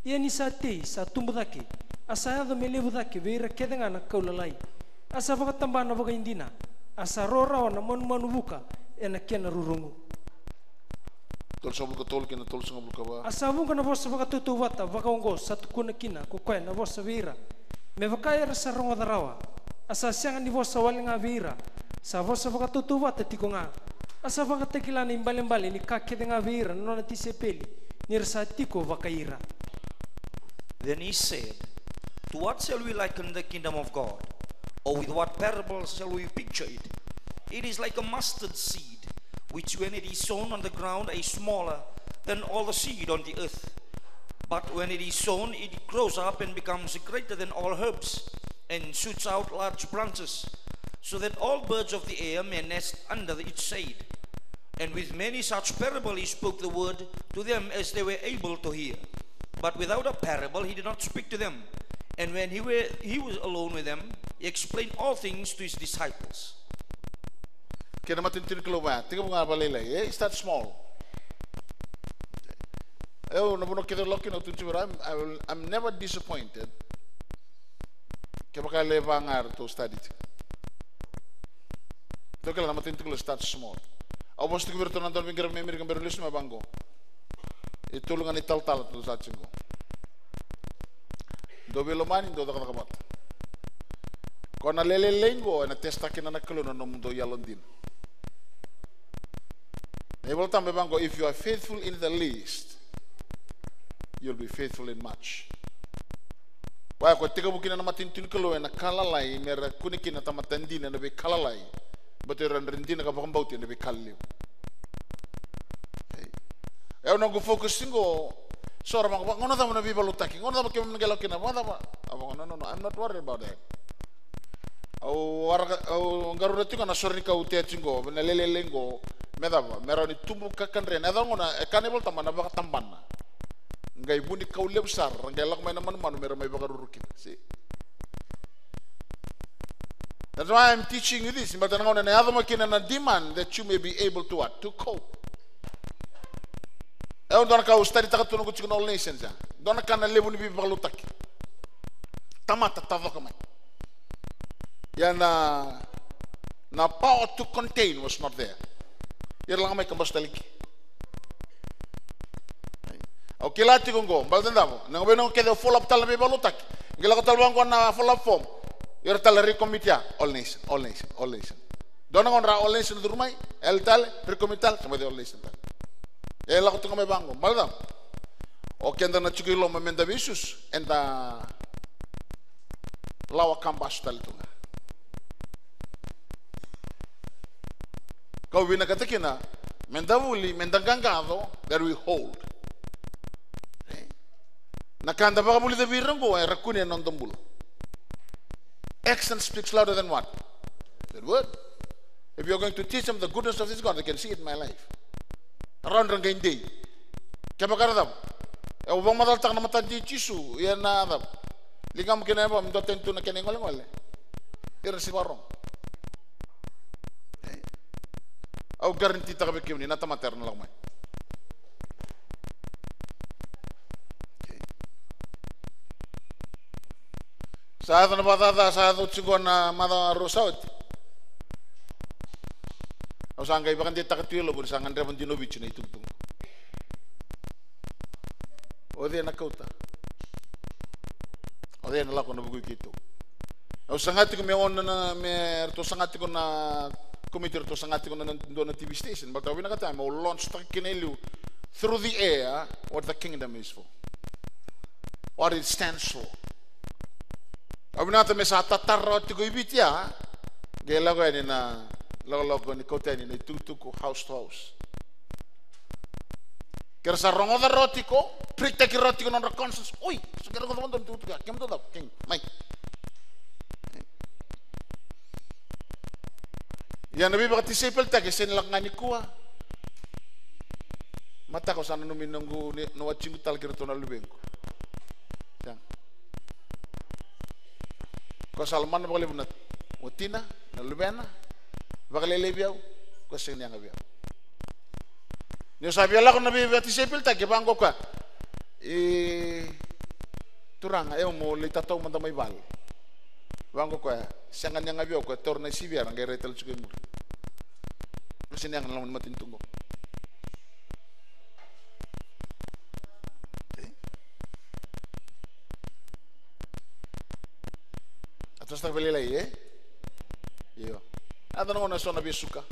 Ia ni sa tei, sa tubu cake, a sa yaco me levu cake vei ira kece ga na kau lalai. A sa vakatabana vakaidina, a sa ro rawa na manumanu vuka ena kena rurugu. Tolusagavulu ka tolu kei na tolusagavulu ka va. A sa vuqa na vosa vakatautauvata vakaoqo sa tukuna kina ko koya na vosa vei ira, me vaka era sa rogoca rawa. A sa sega ni vosa wale ga vei ira, sa vosa vakatautauvata tiko ga. A sa vakatakila na ibalebale ni ka kece ga vei ira na nona tisaipeli, ni ra sa tiko vakai ira. Then he said, "To what shall we liken the kingdom of God? Or with what parable shall we picture it? It is like a mustard seed, which when it is sown on the ground is smaller than all the seed on the earth. But when it is sown, it grows up and becomes greater than all herbs, and shoots out large branches, so that all birds of the air may nest under its shade." And with many such parable he spoke the word to them as they were able to hear. But without a parable he did not speak to them. And when he, were, he was alone with them, he explained all things to his disciples. Kei na matanitu ni Kalou va, tekivu ga vakalailai, e, start small. Au na vanua kece au lako kina au tukuna tiko vei ira, I'm, I will, I'm never disappointed. Kevaka e levu ga eratou study tiko. Tou kila na matanitu ni Kalou start small. Au vosa tiko vei iratou na dua na veiqaravi mai Amerika, bera ni lesu mai vaqo. E tolu ga na italatala tou sa tiko qo. Dou veilomani, dou cakacaka vata. Ko na lelelei qo ena testaki na Kalou na nomudou yalodina. Na iVolatabu e vaqo, if you are faithful in the least, you'll be faithful in much. Vaya ko tekivu kina na matanitu ni Kalou ena ka lalai, me ra kune kina na tamata dina ena veika lalai, baleta era dina ka vakabauti ena veika lelevu. Au noqu focus tiko qo, so ra vaqo, gauna cava na veivakalotutaki, gauna cava keimami na qai lako kina, gauna cava. Au vaqo, no, no, no, I'm not worried about that. Au waraka, au qarauna tiko na sore ni kau tea tiko qo, na lelelei qo, me cava, me rawa ni tubu ka kadre. Na cava gauna, e kaya na iVolatabu na vakatabana. Qai vu ni kau levu sara, ra qai lako mai na manumanu me ra mai vakaruru kina. See? That's why I'm teaching you this. Baleta na gauna ena yaco mai kina na demand that you may be able to what? To cope. E dua na ka au study taka tu noqu tiko na All Nations ya. Dua na ka na levu ni veivakalotutaki. Tamata tacoka mai. Ia na, na power to contain was not there. Ira lako mai ka basu tale ki. Au kila tiko qo, baleta na cava? Na gauna kece au follow up tale na veivakalotutaki. Qai lako tale vaqo na follow up form. Ira tale recommit ya, All Nation, All Nation, All Nation. Dua na gauna ra All Nation curu mai, yali tale, recommit tale, sa mai All Nation tale. E lako tiko mai vaqo, baleta na cava? O keda na tiko i loma meda veisusu, eda lawa kabasu tale tu ga. Kau vinakata kina me da vuli, me da qaqaco, that we hold. E? Na ka da vakavulica vei ira oqo era kunea na noda bula. Action speaks louder than what? That word. If you're going to teach them the goodness of this God, they can see it in my life. Rawa ni ra qai dei. Kevaka era cava? E, au vakamacalataka na matanitu i Jisu, ia na cava? Ligamu kina e va, me dua tani tu na kena igolegole. Ira se vakarogo. E? Au guarantee-taka vei kemuni na tamata era na lako mai. Okay. Sa yaco na vakacaca, sa yaco tiko na macawa rua sa oti. Au sa qai vakadeitaka tu e loqu ni sa gadreva dina o Viti na itukutuku. O cei na kauta? O cei na lako na vukui keitou? Au saga tiko me ona na, me ratou saga tiko na komiti, ratou saga tiko na, na dua na T V station, but au vinakata me au launch-taka kina e liu through the air what the kingdom is for, what it stands for. Au vinakata me sa tatara tiko i Viti ya, qai lako yani na lakolako ni kauta yani na itukutuku house to house. Ke ra sa rogoca rawa tiko, printaki rawa tiko na nodra conscience. Oi, sa qai rogoca vadua na itukutuku ya, kemudou cava, kemudou mai. Ia na veivakatisaipelitaki e sega ni lako ga nikua. Mataka au sa nanumi noqu ni, na watiqu tale kei ratou na luvequ. Sega. Ko sa lomana vakalevu na watina, na luvena, vakalelevi au, ko sega ni yaga vei au. Niu sa via lako na veivakatisaipelitaki, e vaqo koya. E, turaga, e, au mo lai tatau mada mai vale. Vaqo koya, sega ni yaga vei au, koya taura na sivi ya, qai rai tale tiko e muri. Ko sega ni yaga na loma ni matanitu qo. A tosotaka vakalailai, e? Io. A yaco na gauna eso na via suka.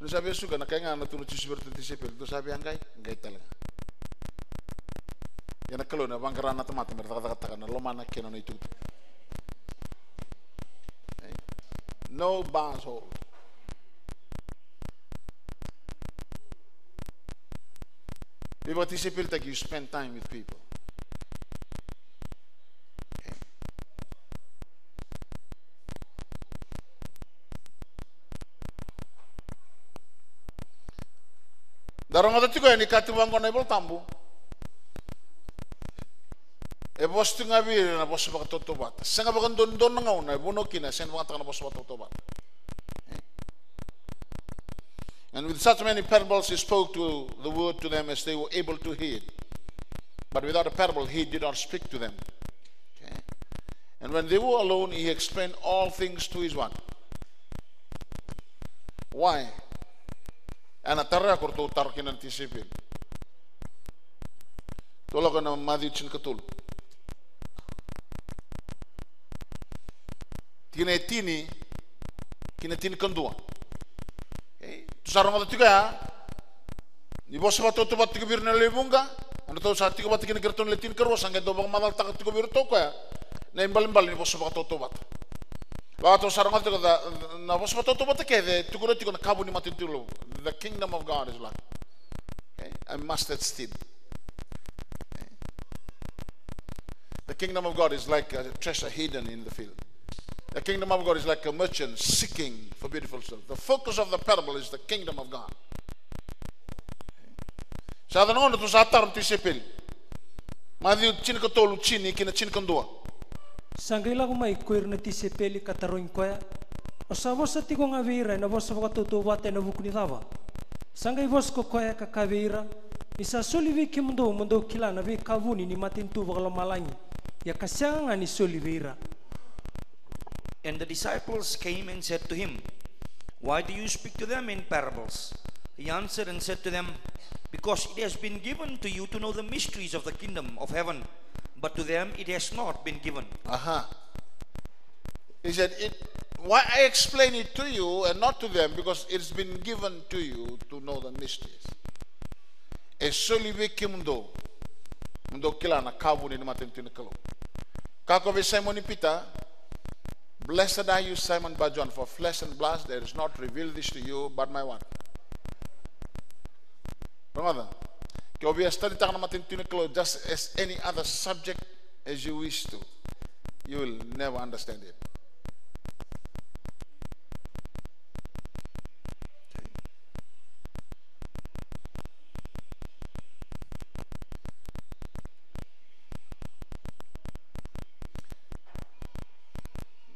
Ni sa via suka, na kai ga na tukuna o Jisu vei iratou na tisaipeli, dou sa via qai, qai tale ga. Ia na Kalou ena vaqara na tamata me ra cakacakataka na lomana kei na nona itukutuku. No bars hold. Veivakatisaipelitaki, you spend time with people. Okay. Da rogoca tiko yani ka tiko vaqo na iVolatabu. E vosa tiko ga vei ira na vosa vakatautauvata. Sega vakadua ni dua na gauna e vanua kina e sega ni vakayagataka na vosa vakatautauvata. And with such many parables he spoke to the word to them as they were able to hear it. But without a parable he did not speak to them. Okay? And when they were alone he explained all things to his what? Why? Ena taro ya ko ratou taro kina na tisaipeli. Tou lako ena Maciu tinikatolu. Tikina e tini ki na tinikadua. Okay? Tou sa rogoca tiko ya ni vosa vakatautauvata tiko vei ira na lewe vuqa, e ratou sa tiko vata kina kei ratou na le tinikarua, sa qai dau vakamacalataka tiko vei iratou koya na ibalebale ni vosa vakatautauvata. Vakatou sa rogoca tiko na, na vosa vakatautauvata kece e tukuna tiko na kavu ni matanitu. The kingdom of God is like, okay, a mustard seed. Okay. The kingdom of God is like a treasure hidden in the field. The kingdom of God is like a merchant seeking for beautiful silver. The focus of the parable is the kingdom of God. Sa yaco na gauna tou sa taro na tisaipeli. Maciu tinikatolu, tini ki na tinikadua. Sa qai lako mai ko ira na tisaipeli ka tarogi koya, o sa vosa tiko ga vei ira ena vosa vakatautauvata ena vuku ni cava? Sa qai vosa ko koya ka kaya vei ira, ni sa soli vei kemudou mo dou kila na veika vuni ni matanitu vakalomalagi, ia ka sega ga ni soli vei ira. And the disciples came and said to him, "Why do you speak to them in parables?" He answered and said to them, "Because it has been given to you to know the mysteries of the kingdom of heaven, but to them it has not been given." Aha. He said, it, why I explain it to you and not to them, because it's been given to you to know the mysteries. E soli vei kemudou mo dou kila na ka vuni ni matanitu ni Kalou. Kaya ko vei Simoni Pita, "Blessed are you, Simon Bar-Jonah, for flesh and blood there is not revealed this to you, but my what?" Rogoca. Ke o via studytaka na matanitu ni Kalou just as any other subject as you wish to, you will never understand it.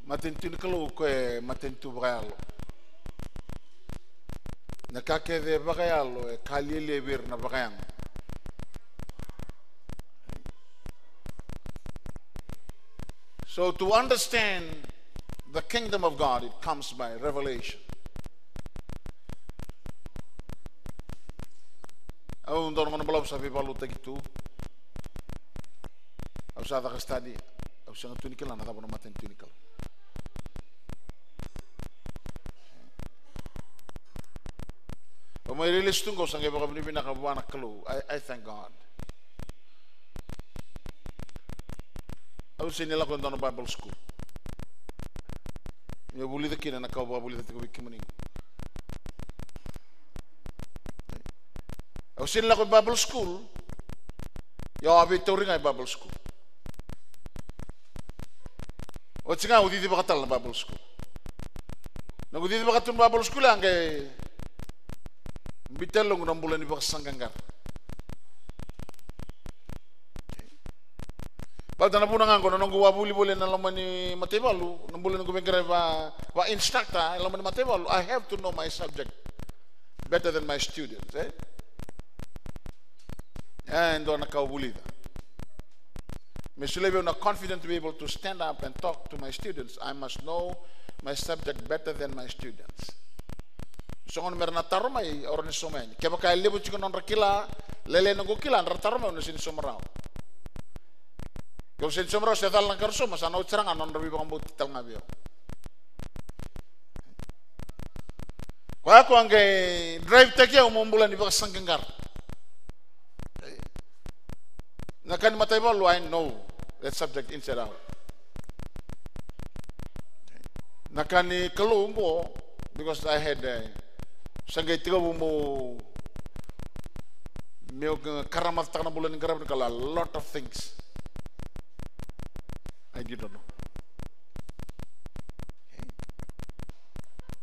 Matanitu ni Kalou ko e matanitu vakayalo. Na ka kece e vakayalo e ka lialia vei ira na vakayago. So to understand the kingdom of God, it comes by revelation. Au dua na gauna balavu sa veivakalotutaki tu. Au sa caka study. Au sega tu ni kila na cava na matanitu ni Kalou. Au mai railesu tu qo, au sa qai vakavinavinaka vua na Kalou. I, I thank God. Au sega ni lako e dua na Bible school meu vulica kina na ka au vakavulica tiko vei kemuni. Au sega ni lako i Bible school. Ia au a veitauri ga i Bible school. Oti ga au cicivaka tale na Bible school. Noqu cicivaka tu na Bible school, a qai biuta e loqu na bula ni vakasaqaqara. Baleta na vuna ga qo, na noqu a vuli voli ena loma ni mataivalu, na bula ni noqu veiqaravi va, va instructor e loma ni mataivalu, I have to know my subject better than my students, eh? E dua na ka au vulica. Me solia vei au na confident to be able to stand up and talk to my students, I must know my subject better than my students. So gona me ra na taro mai, au rawa ni sauma yani. Kevaka e levu tiko na nodra kila, lailai na noqu kila, ra taro mai, au na sega ni sauma rawa. Ke au sega ni sauma rawa, se cala na ka ra sauma, sa na oti sara ga na nodra veivakabauti tale ga vei au. Koya qo a qai drive-taki au meu bula ni vakasaqaqara. Na ka ni mataivalu, I know that subject inside out. Na ka ni Kalou qo, because I had, eh, sa qai tekivu meu, meu karamatataka na bula ni qaravi ni Kalou, a lot of things I didn't know.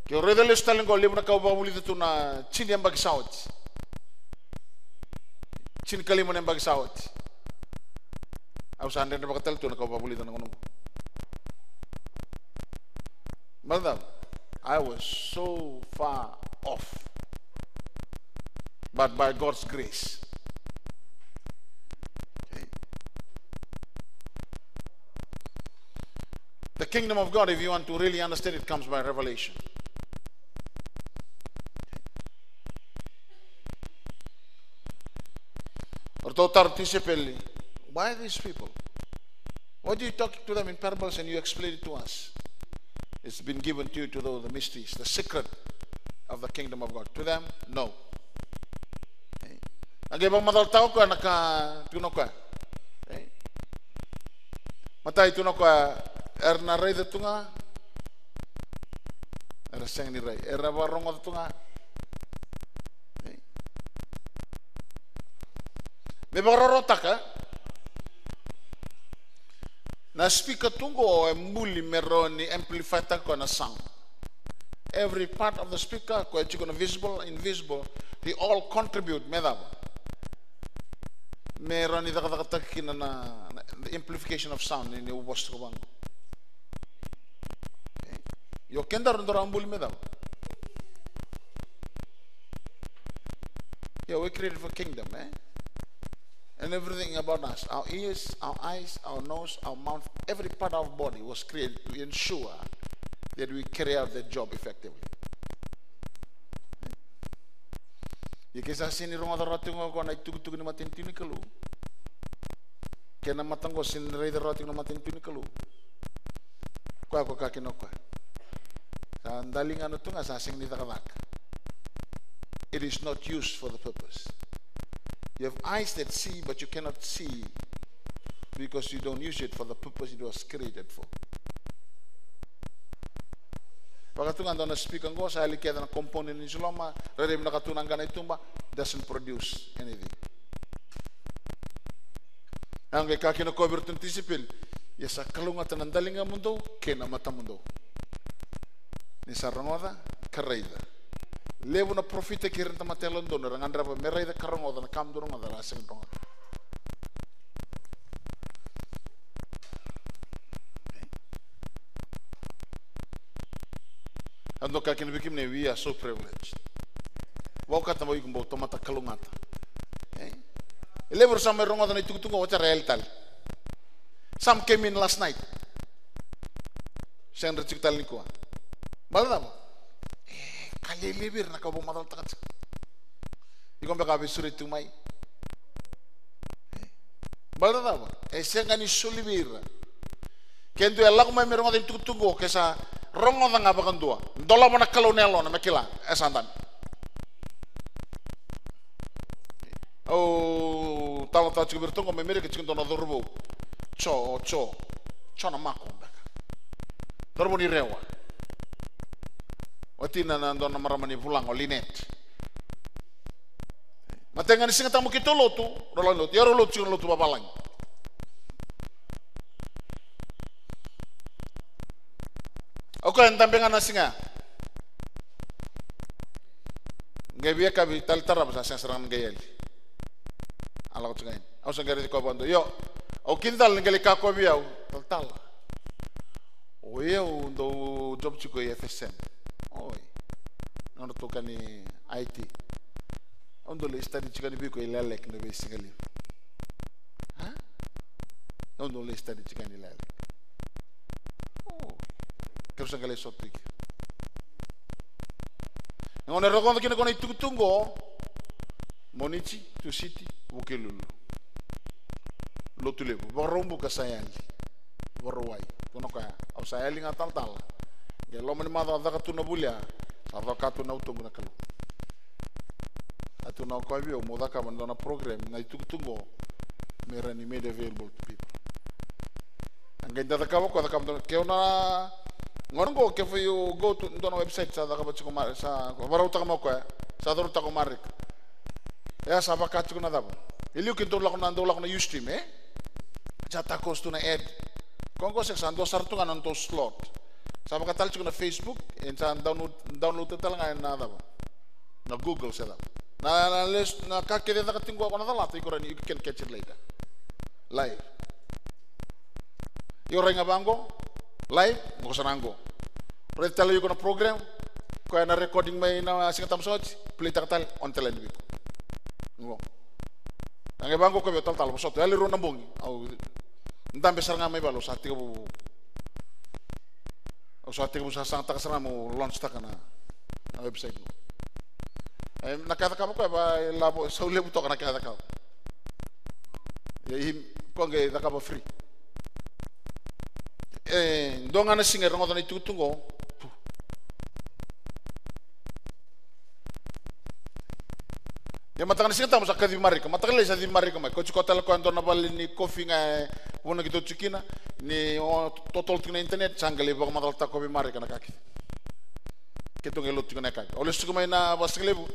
Ke o raica lesu tale qo, levu na ka au vakavulica tu na tini yabaki sa oti. Tinikalima na yabaki sa oti. Au sa dredrevaka tale tu na ka au vakavulica na gauna qo. Baleta I was so far off. But by God's grace. Okay. The kingdom of God, if you want to really understand it, comes by revelation. O ratou taro tisaipeli, "Why these people? Why do you talk to them in parables and you explain it to us? It's been given to you to know the mysteries, the secret of the kingdom of God." To them, no. A qai vakamacalataka o koya na ka tukuna o koya. Matai, tukuna o koya, era na raica tu ga, era sega ni rai, era vakarogoca tu ga. Me vakarautaka, na speaker tu qo e buli me rawa ni amplify-taka koya na sound. Every part of the speaker, koya e tiko na visible, invisible, they all contribute, me cava? Me rawa ni cakacakataka kina na, na, the amplification of sound, ni, ni au vosa tiko vaqo. Io, kedaru daru a buli me cava? Yeah, we created for kingdom, eh? And everything about us, our ears, our eyes, our nose, our mouth, every part of our body was created to ensure that we carry out that job effectively. Ia ke sa sega ni rogoca rawa tiko ga o koya na itukutuku ni matanitu ni Kalou, kei na mata qo sega ni raica rawa tiko na matanitu ni Kalou, koya ko kaya kina o koya, sa daligana tu ga, sa sega ni cakacaka. It is not used for the purpose. You have eyes that see, but you cannot see because you don't use it for the purpose it was created for. Vaka tu ga dua na speaker qo, sa yali kece na component ni siloma, rairai vinaka tu na qana i tuba, doesn't produce anything. A qai kaya kina o koya vei iratou na tisaipeli, ia sa kalougata na daligamudou kei na matamudou, ni sa rogoca ka raica. Levu na parofita kei ira na tamata yalododonu era gadreva me raica ka rogoca na ka mudou rogoca, ra sega ni rogoca. Au dau kaya kina vei kemuni, we are so privileged. Vakaukauwataka mai o iko bau tamata kalougata. E? E levu era sa mai rogoca na itukutuku, oti era yali tale. Some came in last night. Sega ni ra tiko tale nikua. Baleta cava? E, ka lelevu vei ira na ka au vakamacalataka tiko. Iko beka a veisureti tu mai. Baleta cava? E sega ni soli vei ira. Ke dua e lako mai me rogoca na itukutuku qo, ke sa rogoca ga vakadua, dolava na Kalou na yalona me kila, e sa dabe. Au talanoataka tiko vei iratou qo mai Merika, tiko dua na cauravou. Jo, Jo, Jo na Mako beka. Cauravou ni Rewa. Watina na dua na marama ni Vulaga, o Linet. Matai ga ni Siga Tabu keitou lotu, rau lako ni lotu, ia rau lotu tiko na lotu vavalagi. O koya e dabe ga na siga. Qai via ka veitalatala, sa sega sara ga na qai yali. A lako tiko ga yani. Au sa qai raici koya vakadua. Io, au kidacala ni qai lai kaya o koya vei au, talatala, o yau dau job tiko i F S M. Oi. Nodratou ka ni I T. Au dau lai study tiko yani vei iko i Lelek na veisiga levu. A? Au dau lai study tiko yani i Lelek. O. Keirau sa qai lai sota tiko. Na gauna e rogoca kina o koya na itukutuku qo, Moniti, Tusiti, Vukelulu. Lotulevu, Vakaraubuka sa yali. Vakarauwai, tukuna o koya, au sa yali ga talatala. Qai loma ni macawa caka tu na vuli ya, sa coka tu na utoqu na Kalou. A tukuna o koya vei au meu cakava e dua na program, na itukutuku qo, me rawa ni made available to people. A qai da cakava o koya, cakava dua, ke o na, gauna qo, ke foi o go to dua na website sa cakava tiko mai, sa vakarautaka mai o koya, sa cauravutaka o Marika. E a sa vaka tiko na cava? E liu keitou lako na, dau lako na Ustream, e? Sa takoso tu na ad. Koya qo sega, sa dua sara tu ga na nodatou slot. Sa vaka tale tiko na Facebook, e sa download, download tale ga ena cava? Na Google se cava. Na, na les, na ka kece e caka tiko qo na calata, iko rawa ni, you can catch it later. Live. Io, rai ga vaqo, live, qo sa na qo. Raici tale iko na program, koya na recording mai na Siga Tabu sa oti, play taka tale, on tale yani vei iko. Qo. A qai vaqo koya vei au, talatala, vosota, yali rua na bogi, au dabe sara ga mai vale, au sa tekivu, au sa tekivu sasagataka sara ga meu launch taka na, na website. E, na ka e cakava o koya, va, e lavo, sau levu toka na ka e cakava. Ia, i, koya qai cakava free. E dua ga na siga e rogoca na itukutuku qo. Ia mataka ni Siga Tabu sa kacivi Marika. Mataka lailai sa civi Marika mai. Kauti koya tale o koya e dua na vale ni kofi ga e vuna keitou tiko kina. Ni o totolo tiko na internet, sa qai lai vakamacalataka o koya vei Marika na ka kece. Keitou qai lotu tiko na yakavi. Au lesu tiko mai na vakasigalevu.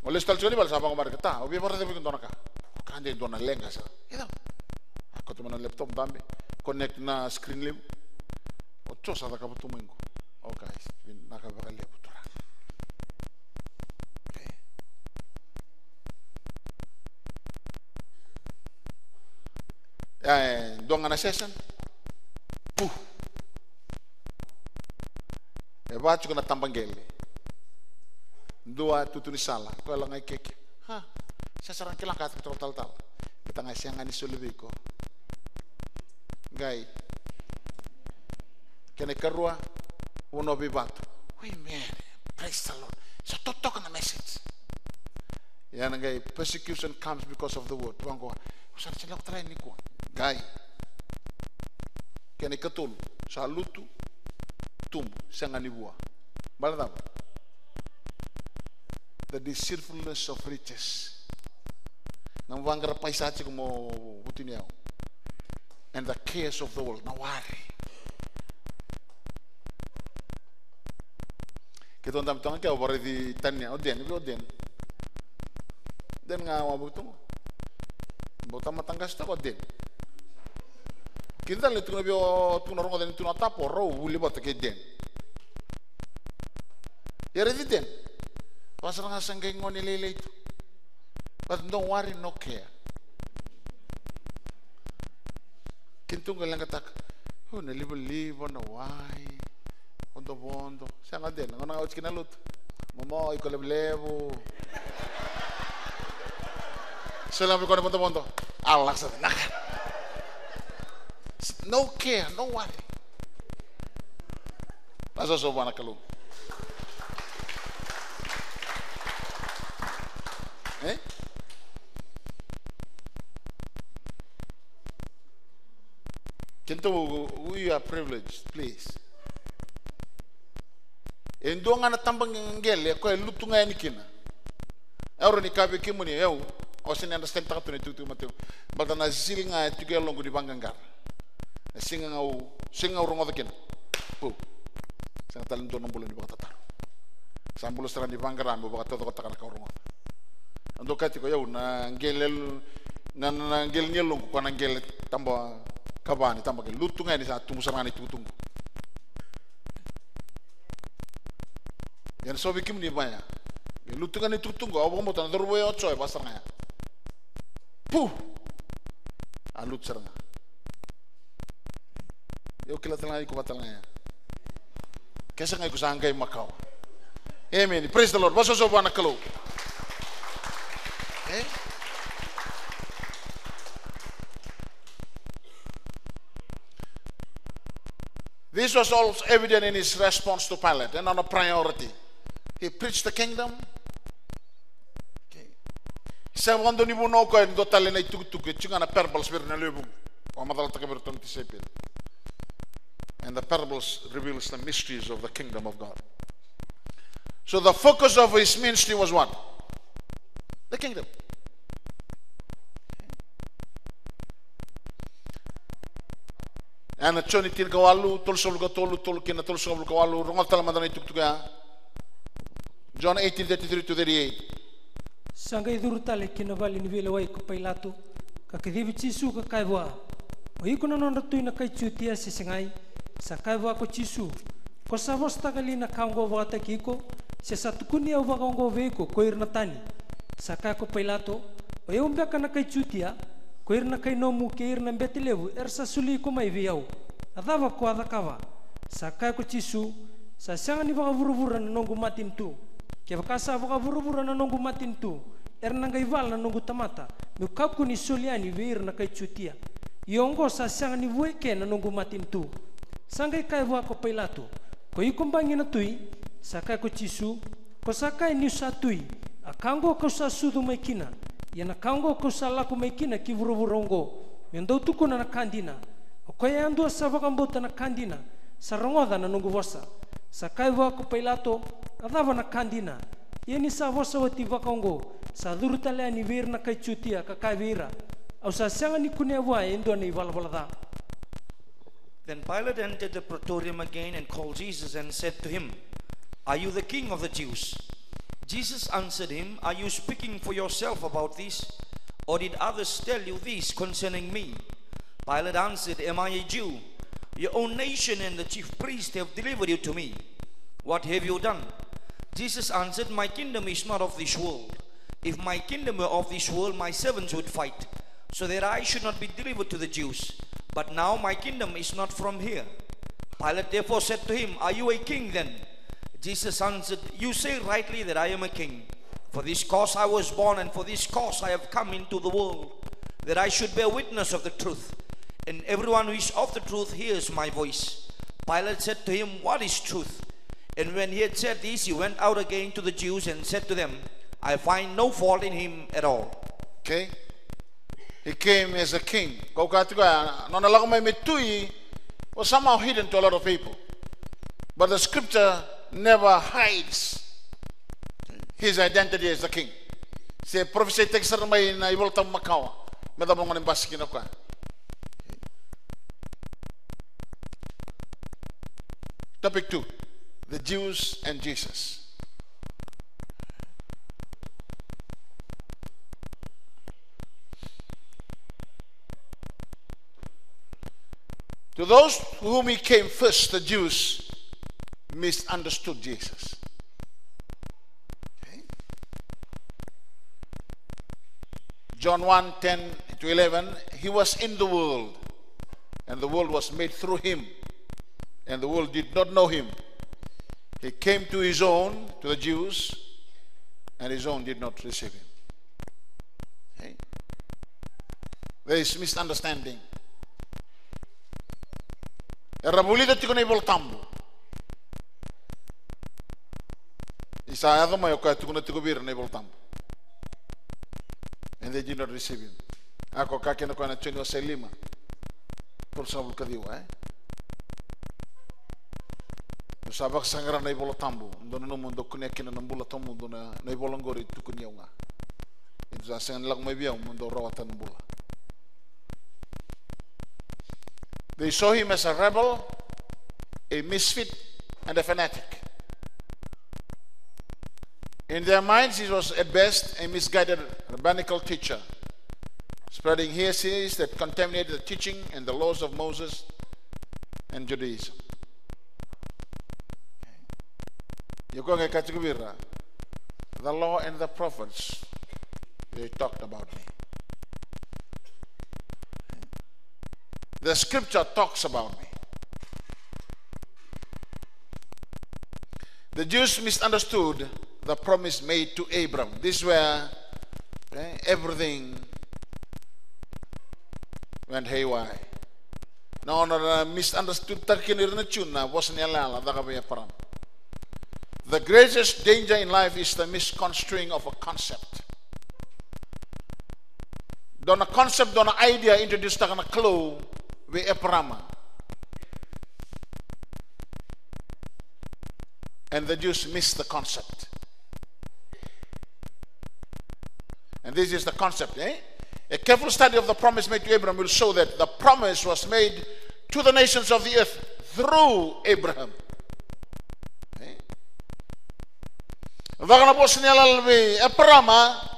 Au lesu tale tiko yani vale, sa vaqo o Marika, ta, au via vakaraica vei iko e dua na ka. Ka de dua na leqa sa. E cava? A kauta mai na laptop, dabe, connect na screen levu. O Jo sa cakava tu mai qo. O guys, vinaka vakalevu turaga. Okay. E dua ga na session. Pu. E va tiko na tabaqele. Dua tutu ni sala, koya la ga i keke. Ha, sa sara ga kila ga tiko talatala. Keta ga sega ni soli vei iko. Qai. Kena ikarua, vanua veivatu. Oi, man, praise the Lord. Sa totoka na message. Ia na qai, persecution comes because of the word. Vaqo, au sa na lako tale nikua. Qai. Kena ikatolu, sa lutu, tubu, sega ni vua. Baleta cava? The deceitfulness of riches. Na vaqara paisa tiko mo vutuniyau. And the cares of the world, na wari. Keitou dabe toka ke au vakaraici Tania, o Den, o Den. Den ga au a vuki tu qo. Bau tamata qase toka o Den. Kina tale ni tukuna vei au, tukuna rogoca ni tukuna o Tapo, rau vuli vata kei Den. Ia raici Den. Vaka sara ga sa qai gone lailai tu. But no worry, no care. Kina tu qo e leqataka. O, na livaliva, na wai. Vodovodo. Sega, Den, gauna ga oti kina lotu. Momo, iko levulevu. Sega, iko na vodovodo. A lasa, naka. No care, no worry. Vakasoso vua na Kalou. E? Keitou, we are privileged, please. E dua ga na tabaqele, o koya e lutu ga yani kina. E rawa ni kaya vei kemuni, au, au sega ni understand taka tu na itukutuku e matai. Baleta na siga ga e tiko e yaloqu ni vaqaqara. Na siga ga au, siga ga au rogoca kina. Pu. Sega tale ni dua na bula ni vakatataro. Sa bula sara ni vaqara meu vakataucokotaka na ka au rogoca. Au dau kaya tiko, au na qele, na, na, na qele ni yaloqu, koya na qele taba ka va ni tabaqele. Lutu ga yani sa tubu sara ga na itukutuku. Ia na so vei kemuni vaya. E lutu ga na itukutuku, au vakabauta na cauravou e otsoi, vaka sara ga ya. Pu! A lutu sara ga. Au kila tale ga iko vata tale ga ya. Ke sega iko sa qai makawa. Amen. Praise the Lord. Vakasoso vua na Kalou. E? This was also evident in his response to Pilate, and on a priority. He preached the kingdom. Okay. Sa vakadonui vunau o koya e dua tale na itukutuku, e tiko ga na parables vei ira na lewe vuku. Vakamacalataka vei iratou na tisaipeli. And the parables reveals the mysteries of the kingdom of God. So the focus of his ministry was what? The kingdom. Ena Joni tinikawalu, tolusagavulu ka tolu, tolu kina tolusagavulu ka walu, rogoca tale mada na itukutuku ya. John eighteen thirty-three to thirty-eight. Sa qai curu tale ki na vale ni veilewai ko Pailato, ka kacivi Jisu ka kaya vua, "O iko na nodra tui na kai Jutia se segai?" Sa kaya vua ko Jisu, "Ko sa vosataka li na ka oqo vakataki iko, se sa tukuni au vakaoqo vei iko ko ira na tani?" Sa kaya ko Pailato, "O yau beka na kai Jutia? Ko ira na kai nomu kei ira na bete levu era sa soli iko mai vei au. A cava ko a cakava?" Sa kaya ko Jisu, "Sa sega ni vakavuravura na noqu matanitu. Kevaka sa vakavuravura na noqu matanitu, era na qai vala na noqu tamata, meu kakua ni soli yani vei ira na kai Jutia. Ia oqo sa sega ni vu eke na noqu matanitu." Sa qai kaya vua ko Pailato, "Ko iko bagi na tui?" Sa kaya ko Jisu, "Ko sa kaya niu sa tui, a ka oqo kau sa sucu mai kina, ia na ka oqo kau sa lako mai kina ki vuravura oqo, meu dau tukuna na ka dina. O koya yadua sa vakabauta na ka dina, sa rogoca na noqu vosa." Sa kaya vua ko Pailato, "A cava na ka dina?" Ia ni sa vosa oti vakaoqo, sa curu tale yani vei ira na kai Jutia ka kaya vei ira, "Au sa sega ni kunea vua e dua na ivalavala ca." Then Pilate entered the praetorium again and called Jesus and said to him, "Are you the king of the Jews?" Jesus answered him, "Are you speaking for yourself about this, or did others tell you this concerning me?" Pilate answered, "Am I a Jew? Your own nation and the chief priests have delivered you to me. What have you done?" Jesus answered, "My kingdom is not of this world. If my kingdom were of this world, my servants would fight, so that I should not be delivered to the Jews. But now my kingdom is not from here." Pilate therefore said to him, "Are you a king then?" Jesus answered, "You say rightly that I am a king. For this cause I was born, and for this cause I have come into the world, that I should bear witness of the truth. And everyone who is of the truth hears my voice." Pilate said to him, "What is truth?" And when he had said this, he went out again to the Jews and said to them, "I find no fault in him at all." Okay? He came as a king. Kau kaya tiko ya, nona lako mai me tui was somehow hidden to a lot of people. But the scripture never hides his identity as a king. Se parofisaitaki sara mai na iVolatabu makawa me cava na gauna e basika kina o koya. Topic two, the Jews and Jesus. To those whom he came first, the Jews misunderstood Jesus. Okay. John one, ten to eleven, he was in the world, and the world was made through him, and the world did not know him. He came to his own, to the Jews, and his own did not receive him. Okay. There is misunderstanding. Era vulica tiko na iVola Tabu. Ni sa yaco mai o koya tukuna tiko vei ira na iVola Tabu. And they did not receive him. A ko ka kina koya na Joni wase lima, tolusagavulu ka ciwa, e? Dou sa vakasaqara na iVola Tabu, dou nanuma dou kunea kina na bula tawamudu, na, na ivola oqori e tukuni au ga. Dou sa sega ni lako mai vei au mo dou rawata na bula. They saw him as a rebel, a misfit, and a fanatic. In their minds, he was at best a misguided rabbinical teacher, spreading heresies that contaminated the teaching and the laws of Moses and Judaism. Ia koya ga e kaya tiko vei ira, the law and the prophets, they talked about me. The scripture talks about me. The Jews misunderstood the promise made to Abram. This is where, eh, everything went haywire. Na nodra misunderstood-taka kina o ira na Jiu na vosa ni yalayala caka vei Eparama. The greatest danger in life is the misconstruing of a concept. Dua na concept, dua na idea introduce-taka na Kalou vei Eparama. And the Jews missed the concept. And this is the concept, eh? A careful study of the promise made to Abraham will show that the promise was made to the nations of the earth through Abraham. Eh? Caka na vosa ni yalayala vei Eparama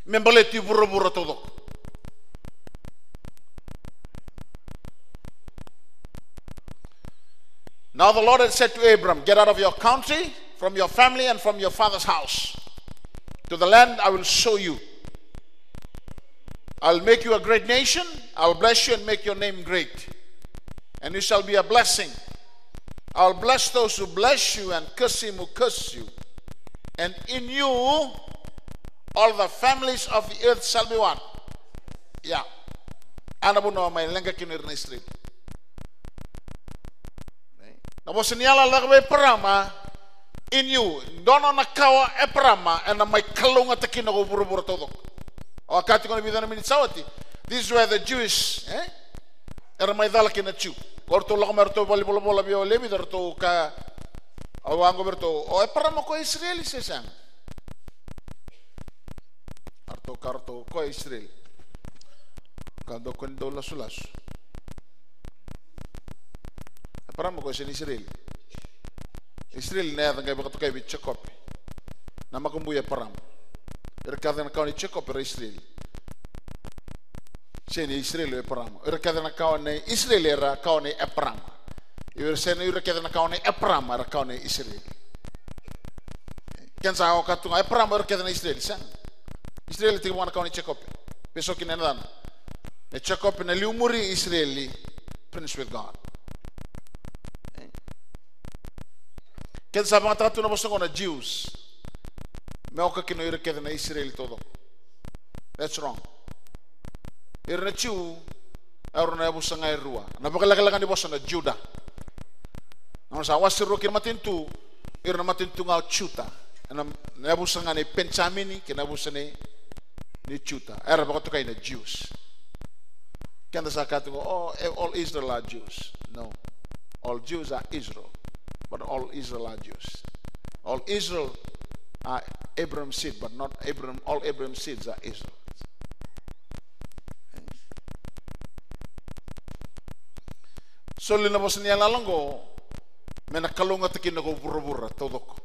me baleti vuravura taucoko. Now the Lord had said to Abram, "Get out of your country, from your family, and from your father's house, to the land I will show you. I'll make you a great nation, I'll bless you and make your name great, and you shall be a blessing. I'll bless those who bless you and curse him who curses you. And in you, all the families of the earth shall be what?" Ia. A na vanua mai leqa kina o ira na Isireli. Na vosa ni yalayala vei Eparama, in you, dua na ka o Eparama ena mai kalougata kina ko vuravura taucoko. Au a kaya tiko na vica na miniti sa oti. This is where the Jewish, eh? Era mai cala kina na Jiu. Ko ratou lako mai ratou vale ni volavola vei Levi, ratou kaya, au a qo vei ratou, o Eparama ko Isireli se sega? Ratou kaya, ratou, ko Isireli. Ka dou kua ni dau lasulasu. Eparama ko e sega ni Isireli. Isireli na yaca qai vakatokai vei Jekope. Na makubui Eparama. Ira kece na kawa nei Jekope era Isireli. Sega ni Isireli o Eparama. Ira kece na kawa nei Isireli era kawa nei Eparama. Ira sega, ira kece na kawa nei Eparama era kawa nei Isireli. Kena sa oka tu ga Eparama, ira kece na Isireli, sega. Isireli tiko vua na kawa nei Jekope. Pe so kina na yacana. E Jekope na liumuri, Isireli, prince with God. Keda sa vagataka tu na vosa oqo na Jews. Me oka kina o ira kece na Isireli taucoko. That's wrong. Ira na Jiu, era na yavusa ga e rua. Na vakalekaleka ni vosa na Juda. Na nona sa wase rua kina matanitu, ira na matanitu ga o Juta. Na, na yavusa ga nei Penijamini, kei na yavusa nei, nei Juta. Era vakatokai na Jews. Keda sa kaya tiko, oh, eh, all Israel are Jews. No. All Jews are Israel. But all Israel are Jews. All Israel are Abraham's seed, but not Abraham, all Abraham's seeds are Israel. Soli na vosa ni yalayala oqo, me na kalougata kina ko vuravura taucoko.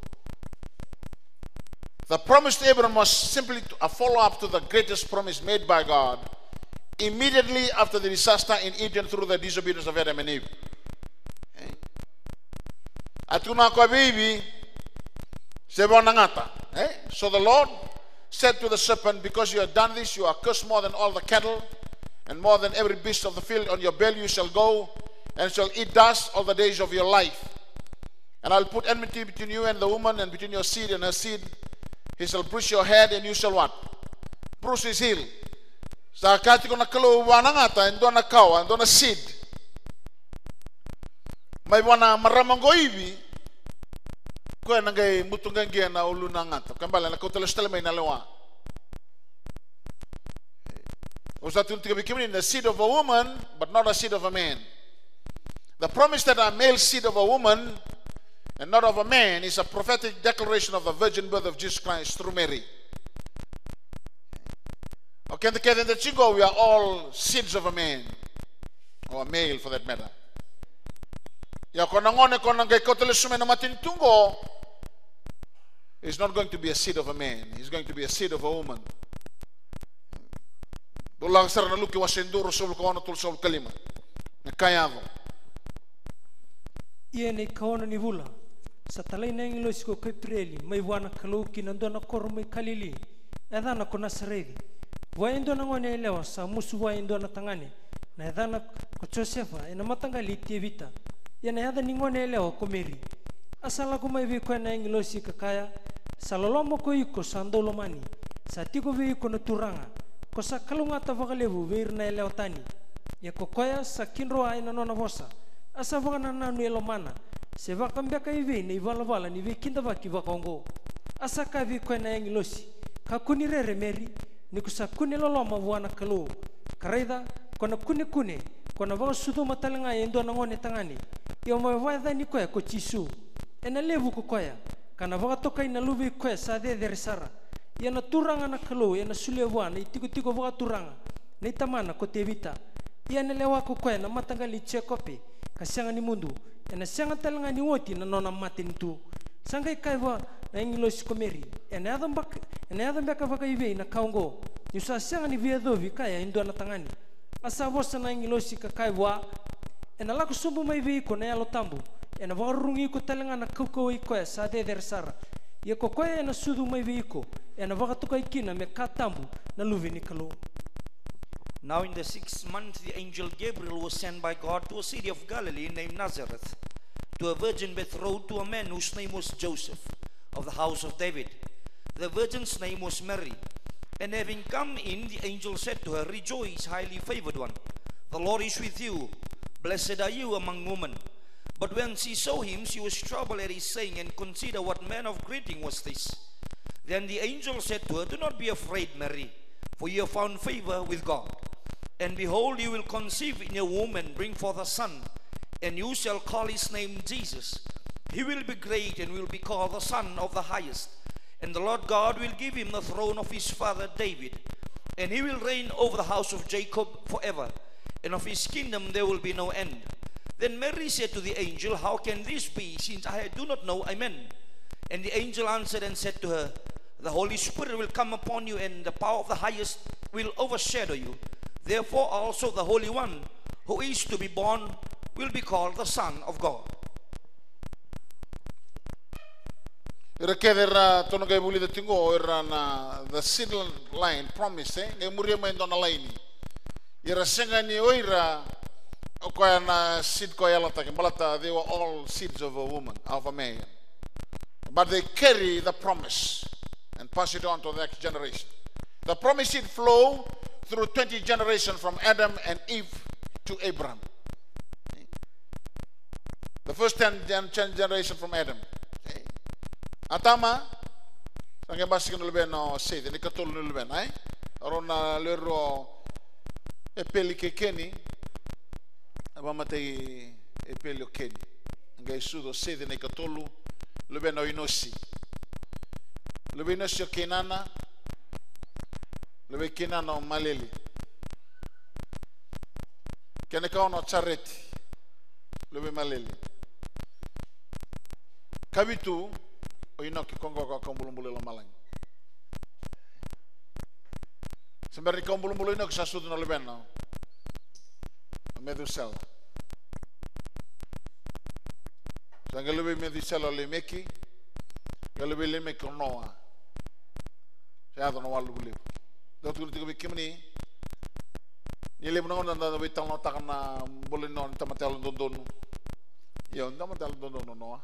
The promise to Abraham was simply a follow-up to the greatest promise made by God immediately after the disaster in Eden through the disobedience of Adam and Eve. Eh? A tukuna o koya vei Ivi, se vua na gata. Eh? So the Lord said to the serpent, "Because you have done this, you are cursed more than all the cattle, and more than every beast of the field. On your belly you shall go, and shall eat dust all the days of your life. And I'll put enmity between you and the woman, and between your seed and her seed. He shall bruise your head, and you shall" what? "Bruise his heel." Sa kaya tiko na Kalou vua na gata, e dua na kawa, e dua na seed mai vua na marama qo o Ivi, koya na qai mutuqaqia na uluna gata. Koya bale na kauta lesu tale mai na lewa. Au sa tukuna tiko vei kemuni, the seed of a woman, but not a seed of a man. The promise that a male seed of a woman and not of a man is a prophetic declaration of the virgin birth of Jesus Christ through Mary. O keda kece eda tiko, we are all seeds of a man, or a male for that matter. Ia ko na gone ko na qai kauta lesu mai na matanitu qo, is not going to be a seed of a man, he's going to be a seed of a woman. Dou lako sara na Luke wase dua, ruasagavulu ka ono, tolusagavulu ka lima. Na ka e yaco. Ia ena ikaono ni vula, sa talai na agilosi ko Kapirieli mai vua na Kalou ki na dua na koro mai Kalili, e yacana ko Nasareci, vua e dua na gone yalewa sa musu vua e dua na tagane, na yacana ko Josefa, ena mataqali i Tevita. Ia na yaca ni gone yalewa ko Meri. A sa lako mai vei koya na agilosi ka kaya, sa loloma ko iko sa dau lomani, sa tiko vei iko na Turaga, ko sa kalougata vakalevu vei ira na yalewa tani. Ia ko koya sa kidroa ena nona vosa, a sa vakanananu e lomana, se vaka beka evei na ivalavala ni veikidavaki vakaoqo. A sa kaya vei koya na agilosi, kakua ni rere Meri, ni ko sa kune loloma vua na Kalou. Ka raica, ko na kunekune, ko na vakasucuma tale ga e dua na gone tagane, ia mo vakayacani koya ko Jisu. Ena levu ko koya, ka na vakatokai na luve i koya sa cecere sara. Ia na Turaga na Kalou ena solia vua na itikotiko vakaturaga nei tamana ko Tevita. Ia ena lewa ko koya na mataqali i Jekope, ka sega ni mudu, ena sega tale ga ni oti na nona matanitu. Sa qai kaya vua na agilosi ko Meri, ena yaco beka, ena yaco beka vakaivei na ka oqo, niu sa sega ni veiyacovi kaya e dua na tagane? A sa vosa na agilosi ka kaya vua, ena lako sobu mai vei iko na Yalo Tabu, ena vakarurugi iko tale ga na kaukauwa i koya sa cecere sara. Ia ko koya ena sucu mai vei iko, ena vakatokai kina me ka tabu, na Luve ni Kalou. Now in the sixth month the angel Gabriel was sent by God to a city of Galilee named Nazareth, to a virgin betrothed to a man whose name was Joseph, of the house of David. The virgin's name was Mary. And having come in, the angel said to her, "Rejoice, highly favored one, the Lord is with you. Blessed are you among women." But when she saw him, she was troubled at his saying, and considered what manner of greeting was this. Then the angel said to her, "Do not be afraid, Mary, for you have found favor with God. And behold, you will conceive in your womb and bring forth a son, and you shall call his name Jesus. He will be great and will be called the Son of the Highest. And the Lord God will give him the throne of his father David, and he will reign over the house of Jacob forever, and of his kingdom there will be no end." Then Mary said to the angel, "How can this be, since I do not know a man?" And the angel answered and said to her, "The Holy Spirit will come upon you, and the power of the Highest will overshadow you. Therefore also the Holy One who is to be born will be called the Son of God." Ira kece era tou na qai vulica tiko, ira na the seed line promise, e qai muria mai e dua na laini. Ira sega ni o ira o koya na seed ko yalataki, baleta they were all seeds of a woman, of a man. But they carry the promise and pass it on to the next generation. The promise seed flow through twenty generations from Adam and Eve to Abraham. The first ten gen-, ten generation from Adam. Atama, sa qai basika na luvena o Seti, na ikatolu ni luvena, e? Rau na lewe rua o Epeli kei Keni, a vakamatei Epeli o Keni. Qai sucu o Seti na ikatolu, luvena o Inosi. Luve i Inosi o Keinana, luve i Keinana o Maleli. Kena ikaono o Jareti, luve i Maleli. Kavitu, o Inoke, koya qo ka kau bulabula i lomalagi. Se bera ni kau bulabula o Inoke, sa sucu na luvena o Metusela. Sa qai luvei Metusela o Lemeki, qai luvei Lemeki o Noa. Sa yaco na waluvu levu. Dau tukuna tiko vei kemuni ni levu na gauna da veitalanoataka na bula ni Noa, ni tamata yalododonu. Io, ni tamata yalododonu o Noa.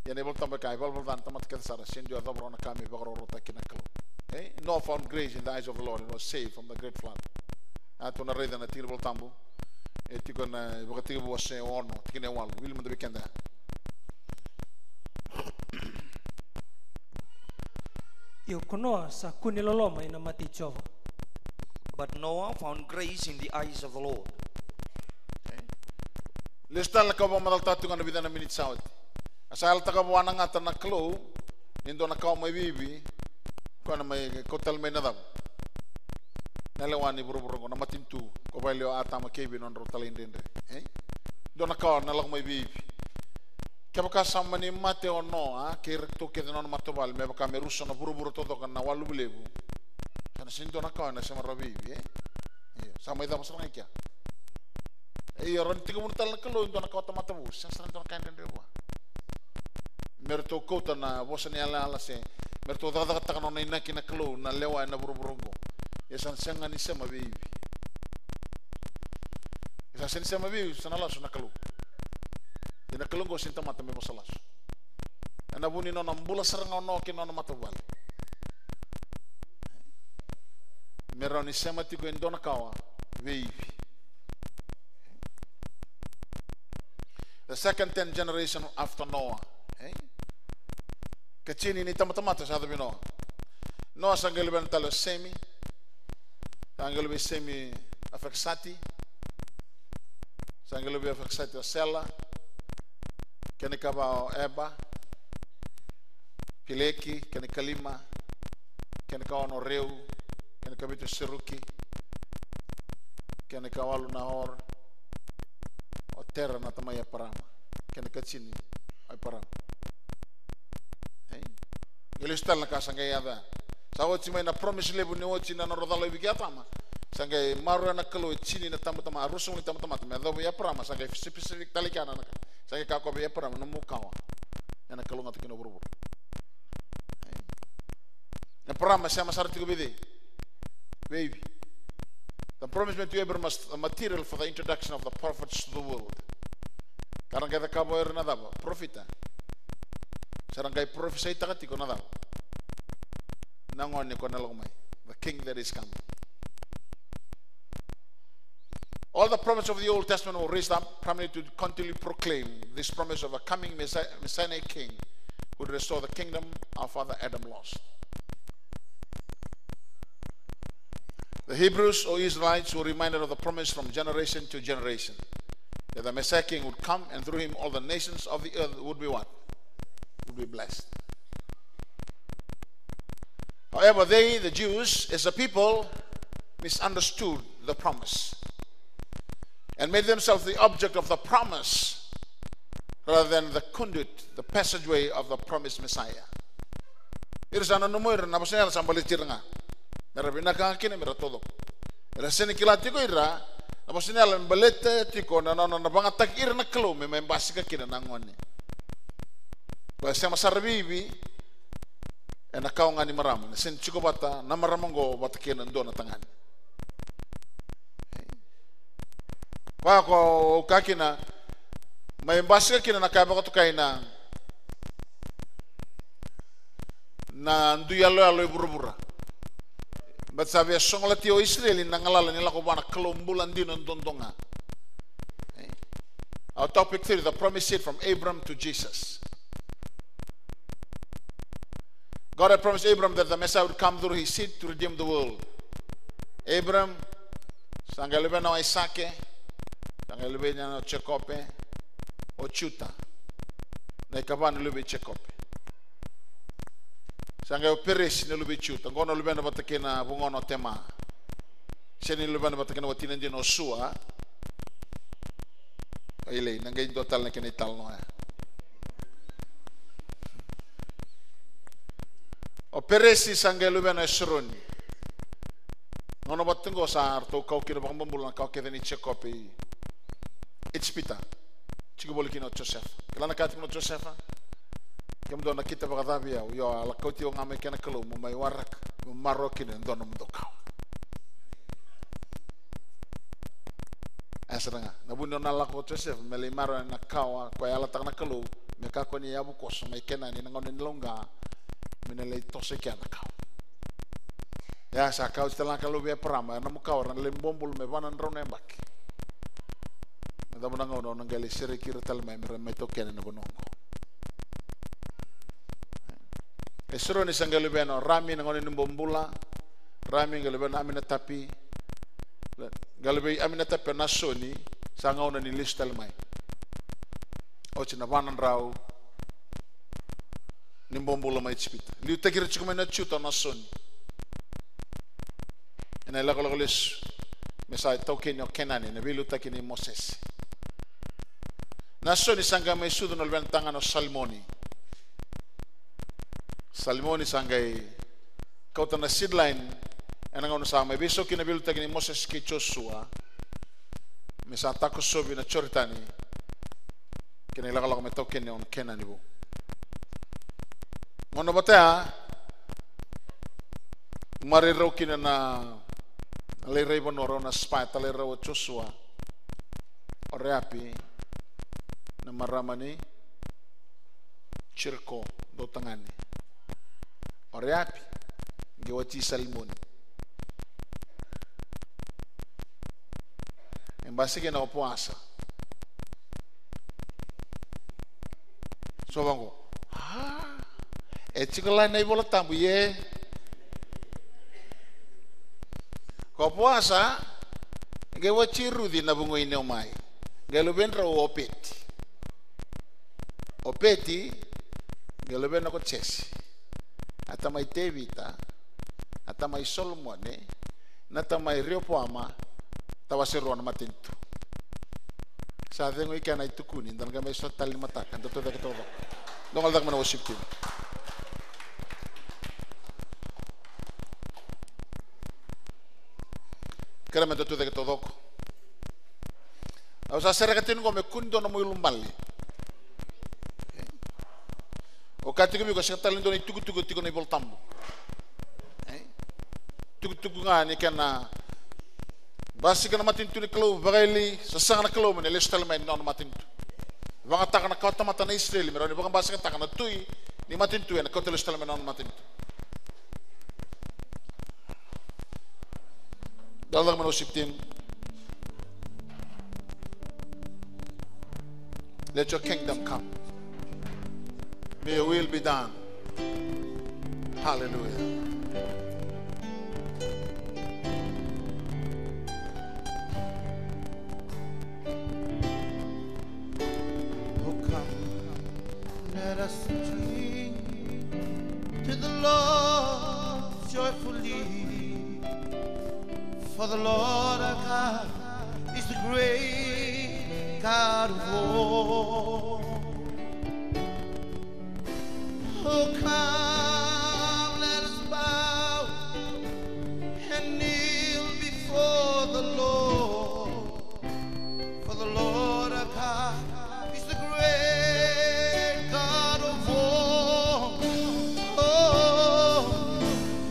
Ia na iVolatabu e kaya, ivalavala ca na tamata kece sara, sega ni dua e yacova rawa na ka me vakarokorokotaki kina na Kalou. E? Noah found grace in the eyes of the Lord and was saved from the great flood. A, tou na raica na tikina ni iVolatabu. E tiko na Vakatekivu wase ono, tikina e walu, wili mada vei keda. Io ko Noa sa kune loloma ena mata i Jiova. But Noah found grace in the eyes of the Lord. E? Lesu tale na ka au vakamacalataka tiko ga na vica na miniti sa oti. A sa yalataka vua na gata na Kalou ni dua na kawa mai veivi, koya na mai kauta tale mai na cava? Na lewa ni vuravura oqo, na matanitu, ko vakalewe o Atama kei Ivi, nodrau talaidredre. E? Dua na kawa na lako mai veivi. Kevaka sa mani mate o Noa kei iratou kece na nona matavuvale, me vaka me rusa na vuravura taucoko ena waluvu levu, sa na sega ni dua na kawa ena sema rawa veivi, e? Io, sa mai cava sara ga i kea. Io, rawa ni tekivu tale na Kalou e dua na kawa tamata vou, sega sara ni dua na ka e dredre vua. Me ratou kauta na vosa ni yalayala se me ratou cakacakataka na nona inaki na Kalou na lewa ena vuravura oqo. Ia sa na sega ni sema veivi. Ia sa sega ni sema veivi, sa na lasu na Kalou. Ia na Kalou oqo sega ni tamata me vosa lasu. Ena vu ni nona bula sara ga o Noa kei na nona matavuvale. Me rawa ni sema tiko e dua na kawa veivi. The second ten generation after Noah, e? Ka tini ni tabatamata sa yaco vei Noa. Noa sa qai luvena tale o Semi. Sa qai luvei Semi o Afekisati. Sa qai luvei Afekisati o Sela. Kena ikava o Eba. Pileki, kena ikalima. Kena ikaono o Reu. Kena ikavitu o Seruki. Kena ikawalu o Naora. O Tera na tamai Eparama. Kena ikatini o Eparama. Ei? Qai lesu tale na ka sa qai yaco ya. Sa oti mai na promise levu ni oti na nodra cala o Ivi kei Atama. Sa qai maroroya na Kalou e tini na tabatamata, ruasagavulu na tabatamata me yacova vei Eparama, sa qai specific tale kina na ka. Sa qai kaya o koya vei Eparama, nomu kawa ena kalougata kina o vuravura. Ei? Eparama e sema sara tiko vei cei? Vei Ivi. The promise made to Abraham was the material for the introduction of the prophets to the world. Ka ra qai cakava o ira na cava? Parofita. Sa ra qai parofisaitaka tiko na cava? Na gone ko na lako mai. The king that is coming. All the prophets of the Old Testament were raised up primarily to continually proclaim this promise of a coming Messi-, Messianic king who would restore the kingdom our father Adam lost. The Hebrews or Israelites were reminded of the promise from generation to generation that the Messiah king would come and through him all the nations of the earth would be what? Would be blessed. However, they, the Jews, as a people, misunderstood the promise and made themselves the object of the promise rather than the conduit, the passageway of the promised Messiah. Ira sa nanuma o ira na vosa ni yalayala sa baleti ira ga. Me ra vinaka ga kina me ra taucoko. Era sega ni kila tiko o ira na vosa ni yalayala me baleta tiko na nona na vagataki ira na Kalou me mai basika kina na gone. Koya e sema sara vei Ivi, ena kawa ga ni marama, ena sega ni tiko vata na marama oqo vata kei na dua na tagane. Vaka ko au kaya kina, mai basika kina na ka e vakatokai na, na dui yaloyalo e vuravura. Baleta sa via sogolatia o Isireli na galala ni lako vua na Kalou bula dina duadua ga. Our topic today, the promised seed from Abram to Jesus. God had promised Abram that the Messiah would come through his seed to redeem the world. Abram, sa qai luvena o Aisake, sa qai luvena o Jekope, o Juta. Na ikava na luve i Jekope. Sa qai o Peresi na luve i Juta. Qo na luvena vata kei na vugona o Tema. Sega ni luvena vata kei na watina dina o Sua. Ailei, na qai dua tale na kena italanoa ya. Peresi sa qai luvena o Esironi. Gauna vata qo sa ratou kau kina vakabobula na kawa kece nei Jekope i Ijipita. Tiko voli kina o Josefa. Kila na ka tiko na Josefa. Kemudou na kita vakacava vei au, io, a lako oti au ga mai kei na Kalou, mo mai waraka, mo marau kina e dua nomudou kawa. E sara ga na vuni o na lako o Josefa me lai marau ena kawa koya e yalataka na Kalou, me kakua ni yavu koso mai Kenani ena gauna ni lauqa, me na lai toso i kea na kawa. Ia sa kaya oti tale ga na Kalou vei Eparama, era na nomu kawa, era na lai bobula me va na drau na yabaki. Me cava na gauna au na qai lai sereki ira tale mai me ra mai taukena ena vanua oqo. Esironi sa qai luvena o Rami na gauna ni bobula. Rami qai luvena o Aminatapi. Qai luvei Aminatapi o Nasoni. Sa gauna ni lesu tale mai. Oti na va na drau ni bobula mai Ijipita. Liutaki ira tiko mai na Juta o Nasoni ena ilakolako lesu me sa taukeni o Kenani ena veiliutaki nei Mosese. Nasoni sa qai mai sucu na luvena tagane o Salimoni. Salimoni sa qai kauta na seed line ena gauna sa mai veisau kina na veiliutaki nei Mosese kei Josua me sa takosovi na Joritani kei na ilakolako me taukeni o Kenani vou. Gauna vata ya marau kina na, na lai rai vanua, rau na spy, talairawarawa o Josua, o Reapi, na marama ni Jeriko, dau tagane. O Reapi qai wati Salimoni. E basika kina o Poasa. So vaqo. A, e tiko la na iVola Tabu, e. Ko Poasa qai wati Ruci na vugo'i Neomai. Qai luvedrau o Opeti. Opeti qai luvena ko Jese, a tamai Tevita, a tamai Solomone, na tamai Reopoama, tawase rua na matanitu. Sa cegu i kea na itukuni, da na qai mai sota tale ni mataka, da tucake taucoko. Da gole cake mai na worship team. Kerea me da tucake taucoko. Au sa sereka tiko qo me kua ni dua nomu iulubale. Au kaya tiko vei iko, sega tale ni dua na itukutuku tiko na iVola Tabu. E? Tukutuku ga ni kena basika na matanitu ni Kalou, vakaili, sasaga na Kalou me na lesu tale mai na nona matanitu. Vakayagataka na kawatamata na Isireli me rawa ni vakabasikataka na tui ni matanitu ena kauta lesu tale mai na nona matanitu. Dau caka mai na worship team. Let your kingdom come. May your will be done. Hallelujah. Oh, come, let us sing to the Lord joyfully. For the Lord our God is the great God of war. Oh, come, let us bow and kneel before the Lord. For the Lord our God is the great God of war. Oh,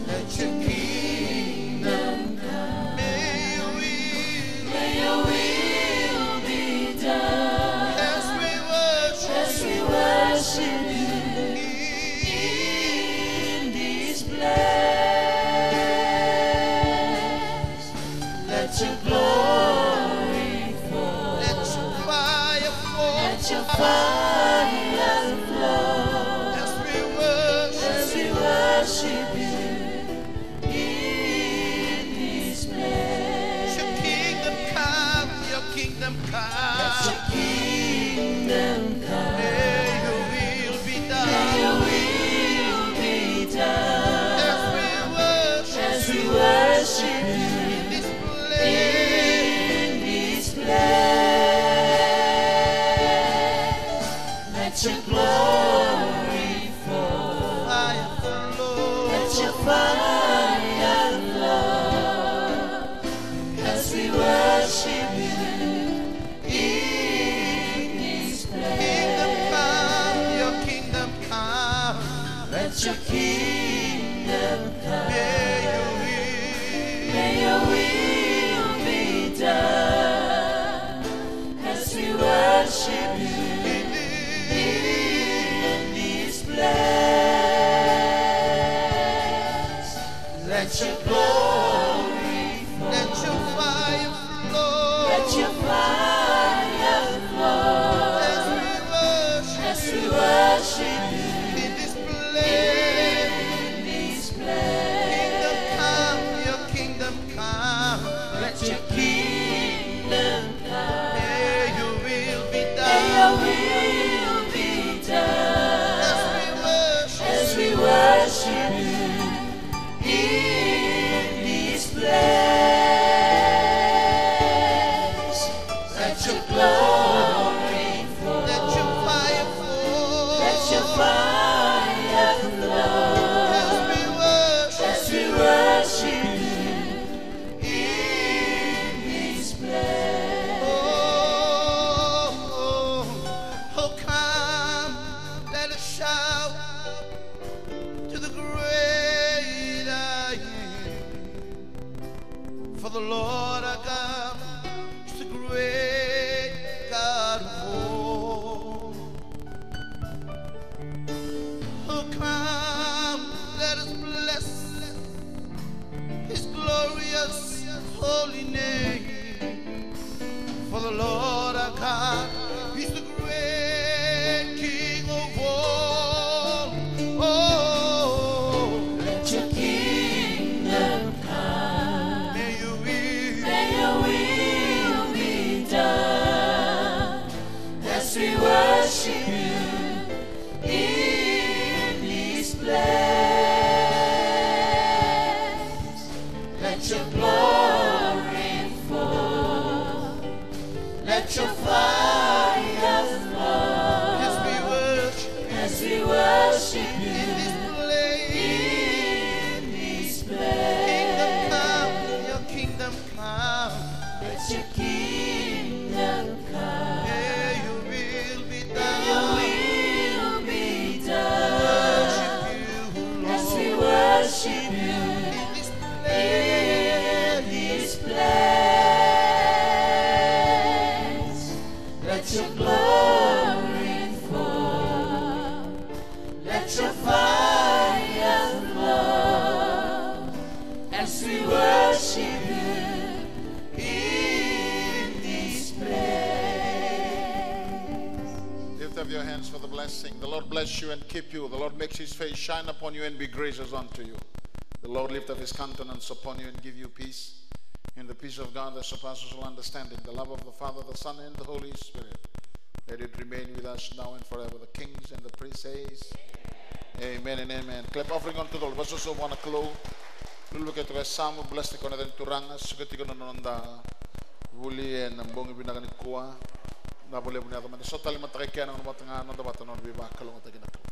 let your kingdom come. May your will, may your will be done. As we worship, as we worship you in this place. Let your glory fall. Let your fire fall. Let your fire fall. As we worship, as we worship you in this place. Your kingdom come, your kingdom come. Let your kingdom come. May your will be done. May your will be done. As we worship, as we worship you in this place. In this place. Let your glory fall. Fire fall, Lord. Let Fire, Lord, as we worship you in this place. Kingdom come, your kingdom come. Let your kingdom come. May your will, may your will be done. As we worship you in this place, let your glory fall. Let your fire flow. Let your fire flow. As we worship, as we worship you in this place, in this place. Kingdom come, your kingdom come. Let your kingdom May your will be done. May your will be done. As we worship, as we worship you in this place, let your glory fall. Let your fire fall. Let your fire fall. As we worship, as we worship you in this place. Oh, oh, oh, come, let us shout to the great I am. For the Lord our God is the great God of all. Oh, come, let us bless his glorious holy name. For the Lord our God is the great King of all. Oh, let your kingdom come. May your will, may your will be done. As we worship you in this place, let your glory fall. Let your fire fall. As we worship, as we worship you in this place, in this place. Kingdom come, your kingdom come. Let your kingdom come. May your will be done. May your will be done. Worship you, Lord. As we worship you in this place, in this place, let your glory fall. Let your fire flow as we worship you in this place. Lift up your hands for the blessing. The Lord bless you and keep you. The Lord makes his face shine upon you and be gracious unto you. The Lord lift up his countenance upon you and give you peace. And the peace of God that surpasses all understanding, the love of the Father, the Son, and the Holy Spirit, let it remain with us now and forever. The kings and the priests says, amen and amen. Clap offering unto the Lord. Vakasoso vua na Kalou. Lululu kei toka e yasamu, bless tiko na yaca ni Turaga, suka tiko na noda vuli ena bogi vinaka nikua. Na valevu ni yaca mada so tale mataka i kea na noda vata ga, noda vata na nona veivakalougatataki na Kalou.